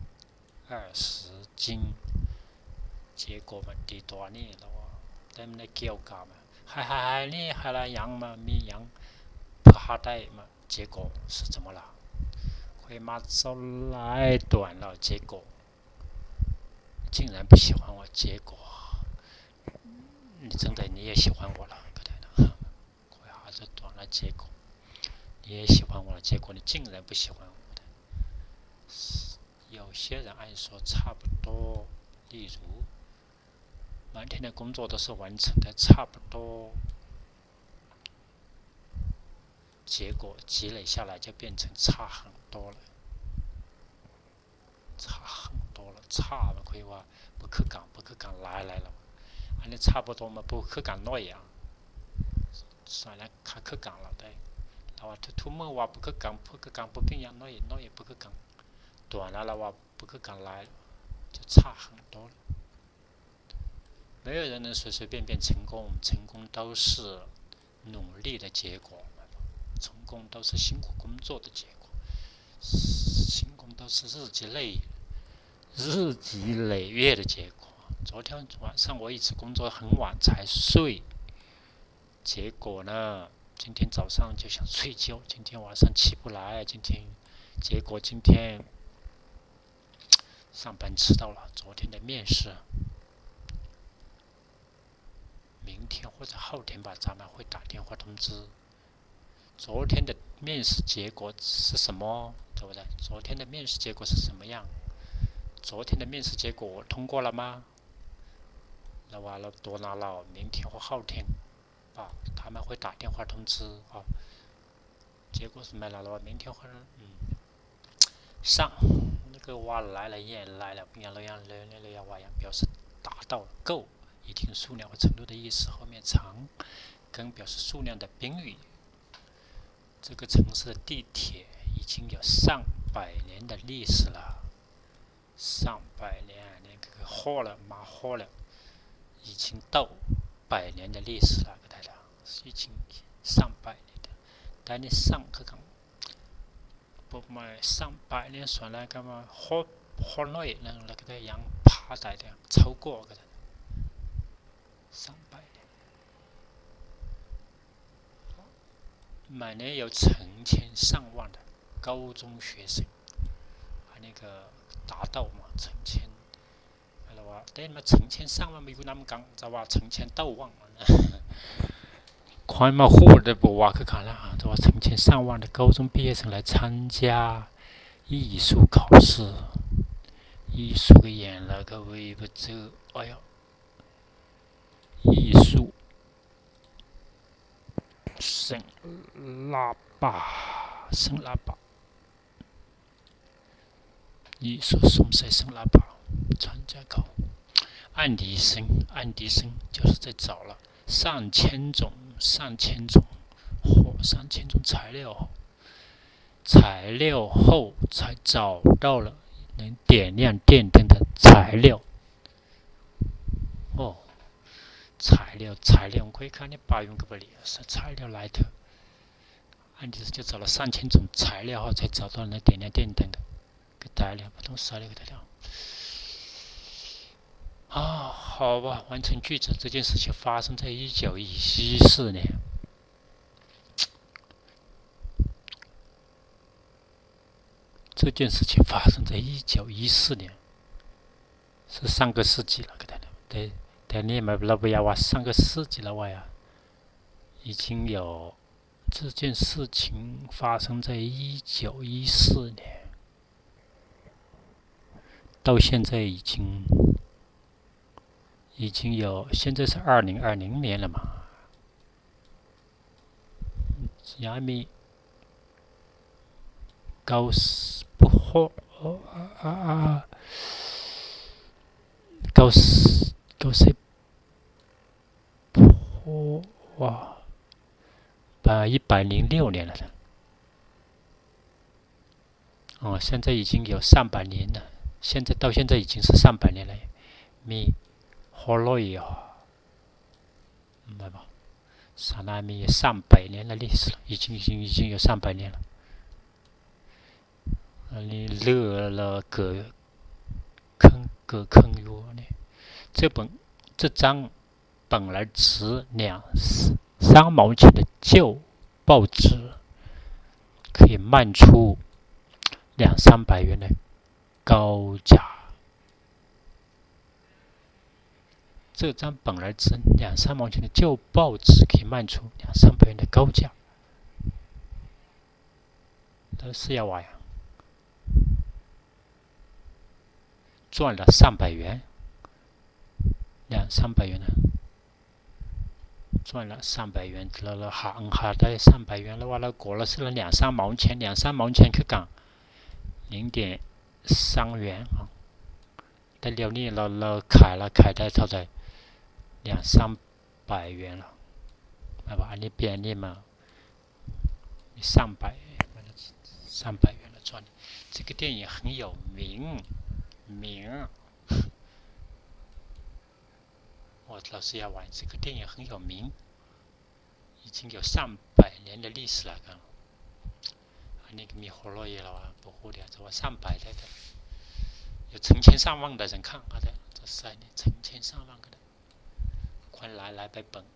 二十斤。结果ມັນຕິດຕົວນີ້ແລ້ວ ແຕ່ມັນໄດ້ກ່ຽວກັບ ໃຫ້ ໃຫ້ ໃຫ້ນີ້ ໃຫ້ລະຍັງມາ ມີຫຍັງ不好待嘛，结果是怎么了？ ข้ອຍມັກເຈົ້າຫຼາຍ 断了，结果 竟然不喜欢我，结果 你真的你也喜欢我了，对不对？ ข้ອຍຫາເຈົ້າ 断了，结果 你也喜欢我了，结果你竟然不喜欢我。 有些人爱说差不多，例如 满天的工作都是完成的差不多，结果积累下来就变成差很多了。 差很多了，差 ມັນຄືວ່າບໍ່ຄືກັນ ບໍ່ຄືກັນຫຼາຍໆແລ້ວ. ອັນນີ້ 差不多 ມັນບໍ່ຄືກັນໜ້ອຍອະ ສ່ວນຫຼາຍຄັນຄືກັນແລ້ວໄດ້ ແຕ່ວ່າທຸກໆມື້ວ່າບໍ່ຄືກັນ ບໍ່ຄືກັນ ບໍ່ເປັນຫຍັງ ໜ້ອຍໜ້ອຍບໍ່ຄືກັນ ໂຕນັ້ນລະວ່າບໍ່ຄືກັນຫຼາຍ ຈະ 差很多. 没有人能随随便便成功，成功都是努力的结果，成功都是辛苦工作的结果，成功都是日积累日积累月的结果。昨天晚上我一直工作很晚才睡，结果呢，今天早上就想睡觉，今天晚上起不来，今天结果今天上班迟到了，昨天的面试，明天或者后天吧，咱们会打电话通知。昨天的面试结果是什么，对不对？昨天的面试结果是什么样？昨天的面试结果我通过了吗？那完了，多拿了，明天或后天 啊，他们会打电话通知啊。结果是没来了，明天或者，嗯，上，那个 ว่า 来了也来了，不然 了 样 了 了 样 ว่า 样 表示达到了，够，一定数量或程度的意思，后面 成 更表示数量的宾语。这个城市的地铁已经有上百年的历史了。 上百年，那个好了，蛮好了，已经到百年的历史了，搿搭已经上百年了。但你上去讲，不嘛，上百年算来讲嘛，好，好耐了，那个样爬带的，超过搿搭，上百年。 每年有成千上万的高中学生，啊，那个达到嘛，成千，啊，ว่า แต่ มัน 成千上万 มันอยู่นำกัน จะว่า 成千到万 ข้ອຍມາຮູ້ໄດ້ບໍ່ວ່າຄືກັນລະ จะว่า 成千上万的高中毕业生来参加艺术考试。艺术个演了个微不足，哎呀，艺术 เสียง喇叭 เสียง喇叭 艺术 สວມໃສ່ เสียງ喇叭 参加考 安迪生 安迪生 就是在找了上千种 上千种货 上千种材料 材料后才找到了能点亮电灯的材料。 โอ้ 材料 材料 ຂ້ອຍຄາດວ່າປາຢູ່ກັບ 材料 ຫຼາຍເທື່ອ 安迪生就找了上千种材料后才找到能点亮电灯的，个材料 บ่ຕ້ອງໃສ່ເລີຍ 材料。 啊，好吧，完成句子，这件事情发生在一九一四年。 这件事情发生在一九一四年，是上个世纪了，搿搭 แต่ แต่ນີ້ ລາວບໍ່ຢາກວ່າ 上个世纪 ລາວວ່າ 已经有 这件事情发生在一九一四年，到现在已经 已经有 现在是二零二零年了嘛， ຍັງມີ ເກົ້າ ບໍ່ ເກົ້າ ເກົ້າສິບ ບໍ່ວ່າ ປາຍ ປາຍໜຶ່ງແລ້ວນີ້ລະ. 哦，现在已经有上百年了，现在，到现在已经是上百年了，ມີ ห้าร้อย ແມ່ນບໍ່? ສະນັ້ນມີ ສາມຮ້ອຍ ປີແລ້ວ 已经 已经 已经有 ສາມຮ້ອຍ ປີແລ້ວ ອັນນີ້ເຫຼືອລະ ເກືອບເຄິ່ງ ເກືອບເຄິ່ງຢູ່ນີ້ 这本 这张 本来值两三毛钱的旧报纸可以卖出两三百元的高价。这张本来值两三毛钱的旧报纸，可以卖出两三百元的高价。但是要啊，赚了三百元，两三百元呢。 赚了三百元，了了，หາ ຫາໄດ້ສາມຮ້ອຍ ເງິນ ລະວ່າລະໂກລະຊື້ລະສອງສາມເງິນ ສອງສາມເງິນຄືກັນ ໜຶ່ງຈຸດສອງເງິນ ແຕ່ດຽວນີ້ລະ ລະຂາຍ ລະຂາຍໄດ້ເທົ່າໃດ ສອງສາມເງິນລະ ແມ່ນບໍ່ ອັນນີ້ປ່ຽນອັນນີ້ມາ ສາມຮ້ອຍ ສາມຮ້ອຍເງິນລະ ຈອນ 这个电影很有名 名 哦，老师要玩这个电影很有名，已经有三百年的历史了，讲。อันนี้ก็มีหัวเราะเยอะแล้วว่า บ่ฮู้เด้ แต่ว่าสามร้อยได้ แต่ 有成千上万的人看 ก็ได้ จะใส่นี่ 成千上万ก็ได้ คนหลายๆ ไปเบิ่ง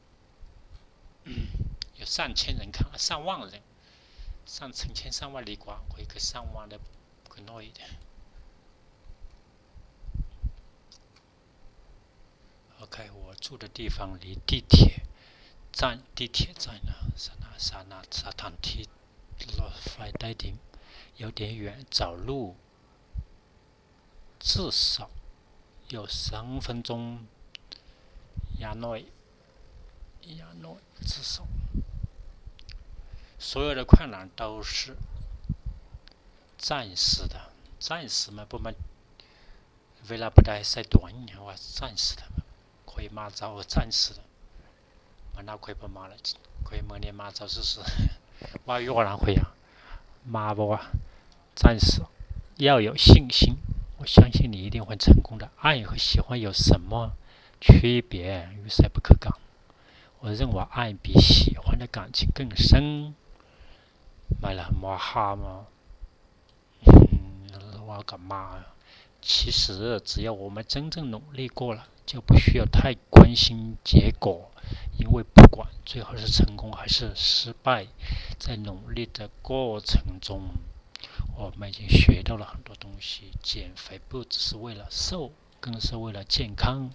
有三千人看 อ่ะ สามร้อย 人 สาม 成千上万 ดีกว่า ข้อยก็สามร้อย ได้ ก็น้อยเด้ OK，我住的地方离地铁站，地铁站呢，สະຖານ ສະຖານ ສະຖານທີ່ລົດໄຟໃຕ້ດິນ 有点远，走路至少有三分钟，อย่างน้อย อย่างน้อย 至少。所有的困难都是暂时的，暂时嘛，บ่ແມ່ນ ເວລາບໍ່ໄດ້ໃສ່ຕົວ ເຮົາວ່າ 暂时的 ຂ້ອຍມາເຈົ້າ 暂时的 ມານາ ຂ້ອຍບໍ່ມາລະ ຂ້ອຍມື້ນີ້ມາເຈົ້າຊື່ໆ ວ່າຢູ່ນຳຂ້ອຍ ມາບໍ່ວ່າ 暂时 要有信心 我相信你一定会成功的。爱和喜欢有什么区别？有啥不可讲？我认为爱比喜欢的感情更深。买了么哈么？ ว่ากับมา 其实只要我们真正努力过了，就不需要太关心结果，因为不管最后是成功还是失败，在努力的过程中，我们已经学到了很多东西。减肥不只是为了瘦，更是为了健康。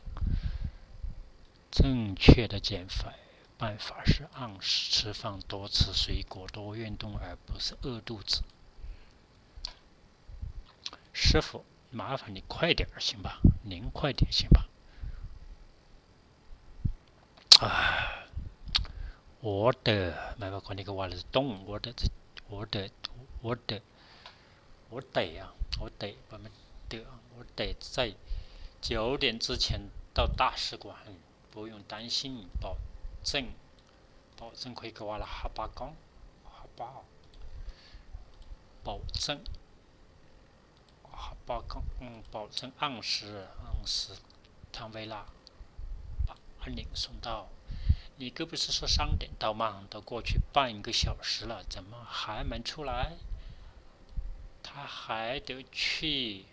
正确的减肥办法是按时吃饭，多吃水果，多运动，而不是饿肚子。 师傅，麻烦你快点儿行吧？您快点行吧？啊，我的，买吧，那个我的东，我的，我的，我的，我得啊，我得，我们得，我得在九点之前到大使馆。 不用担心，保证，保证 ຂ້ອຍກໍວ່າລະ ຮັບປະກັນ ຮັບປະ 保证 ຮັບປະກັນ 嗯，保证按时，按时 ທັງເວລາ 把按时送到。你可不是说三点到吗？都过去半个小时了，怎么还没出来？他还得去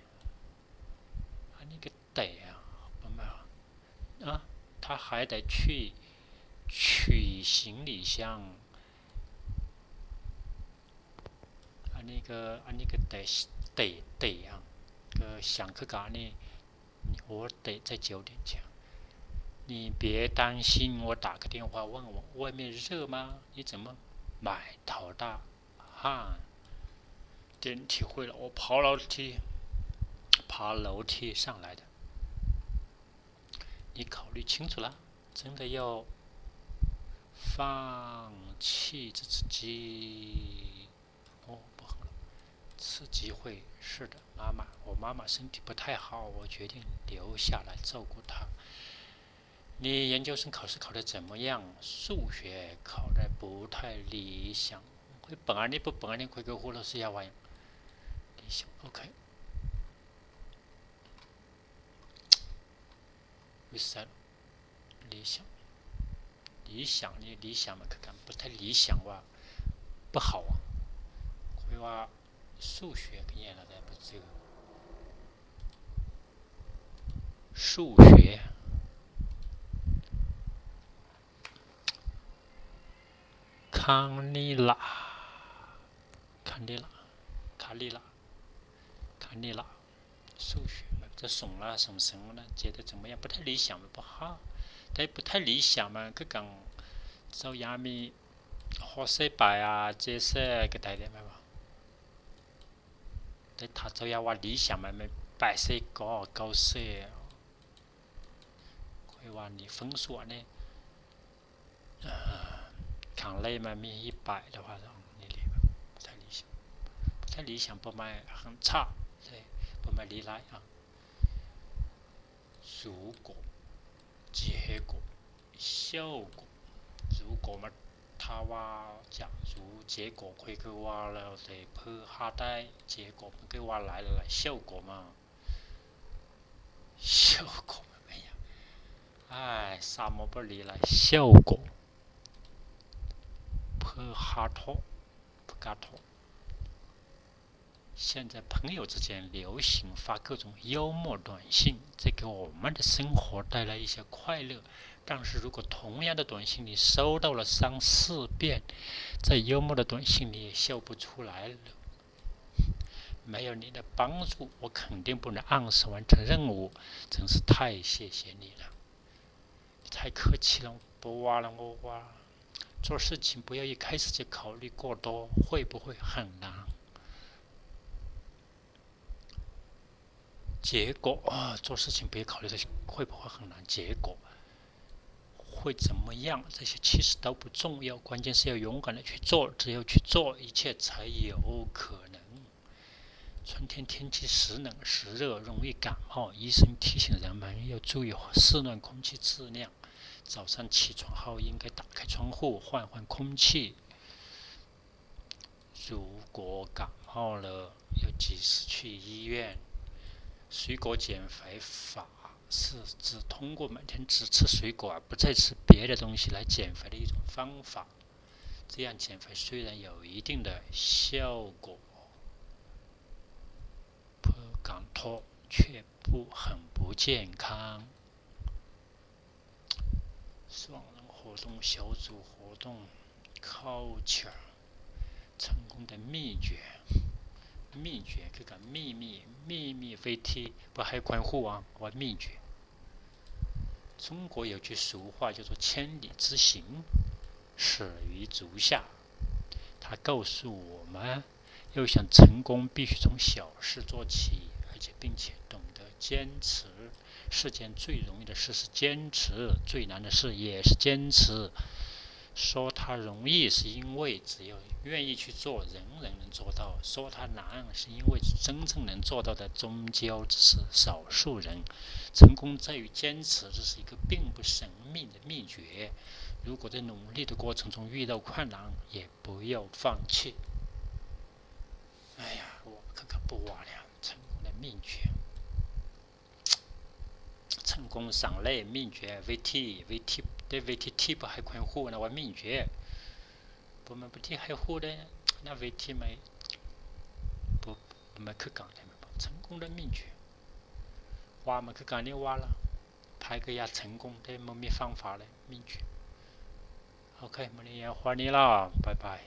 อันนี้ก็ 得啊，有没有？啊，他还得去取行李箱。อันนี้ก็ อันนี้ก็ 得 得 得啊，个箱 คือกัน อันนี้ 我得在九点前。你别担心，我打个电话问问外面热吗？你怎么满头大 ห้า 电梯会了，我爬楼梯，爬楼梯上来的。你考虑清楚了，真的要放弃这次机，哦，不好了，次机会。是的，妈妈，我妈妈身体不太好，我决定留下来照顾她。 你研究生考试考得怎么样？数学考得不太理想。会本啊，你不本啊，你会给我老师要玩。理想，OK。为啥？理想，理想，你理想嘛，可能不太理想哇，不好啊。会哇。 数学个原来在不这个数学考安妮拉，卡尼拉，卡利拉，卡尼拉，数学嘛，这送啦，送什么呢？觉得怎么样？不太理想嘛，不好。但不太理想嘛，คือ讲 เจ้ายามມີ หกสิบ ปลาย อ่ะ เจ็ดสิบ ก็ได้แล้วแม่นบ่ แต่ถ้าเจ้ายามว่า理想 มัน มัน แปดสิบ ก็ เก้าสิบ ค่อยว่านี่ 分数 นี่ เอ่อ ครั้งแรกมันมี ยี่สิบ ปลาย แต่ว่า นี่ บ่太理想 บ่太理想 ประมาณ 很差 ใช่ ประมาณ ดีหลาย อ่ะ 如果 结果 效果 如果 มัน ถ้าว่าจะ 如果 结果 ค่อยคือว่าแล้วแต่เพื่อหาได้ 结果 มันคือว่าหลายๆ 效果 มา 效果 มันเป็นหยัง อ้าย ซ้ำมาบ่ดีหลาย 效果 เพื่อหาเถาะ เพื่อหาเถาะ 现在朋友之间流行发各种幽默短信，这给我们的生活带来一些快乐。但是如果同样的短信你收到了三四遍，在幽默的短信里也笑不出来了。没有你的帮助，我肯定不能按时完成任务，真是太谢谢你了。你太客气了，我不挖了，我挖了。 做事情不要一开始就考虑过多，会不会很难？结果，啊，做事情不要考虑它会不会很难，结果会怎么样，这些其实都不重要，关键是要勇敢地去做，只有去做，一切才有可能。 春天天气时冷时热，容易感冒。医生提醒人们要注意室内空气质量，早上起床后应该打开窗户，换换空气。如果感冒了，要及时去医院。水果减肥法是指通过每天只吃水果，而不再吃别的东西来减肥的一种方法。 这样减肥虽然有一定的效果，不感冒却不，很不健康。双人活动、小组活动、culture，成功的秘诀，秘诀，这个秘密，秘密 วิธี บ่ໃຫ້ໃຜຮູ້ ວ່າ 秘诀。 中国有句俗话叫做“千里之行，始于足下”，它告诉我们，要想成功，必须从小事做起，而且并且懂得坚持。世间最容易的事是坚持，最难的事也是坚持。 说它容易，是因为只有愿意去做，人人能做到；说它难，是因为真正能做到的终究只是少数人。成功在于坚持，这是一个并不神秘的秘诀。如果在努力的过程中遇到困难，也不要放弃。哎呀，我看看不完了，成功的秘诀。 成功上来秘诀，วิธี วิธี ແຕ່ວິທີທີ່ບໍ່ໃຫ້ໃຜຮູ້ນະວ່າ 秘诀 ບໍ່ແມ່ນວິທີໃຫ້ຮູ້ເດ້ ນະ ວິທີໃໝ່ ບໍ່ ບໍ່ແມ່ນຄືກັນເດ້ 成功的秘诀 ວ່າມັນຄືກັນນີ້ວ່າລະ ໃຜກໍຢາກ 成功 ເດ້ ມັນມີ 方法 ເດ້ 秘诀 ໂອເຄ ມື້ນີ້ເອົາເທົ່ານີ້ລະ ບາຍບາຍ.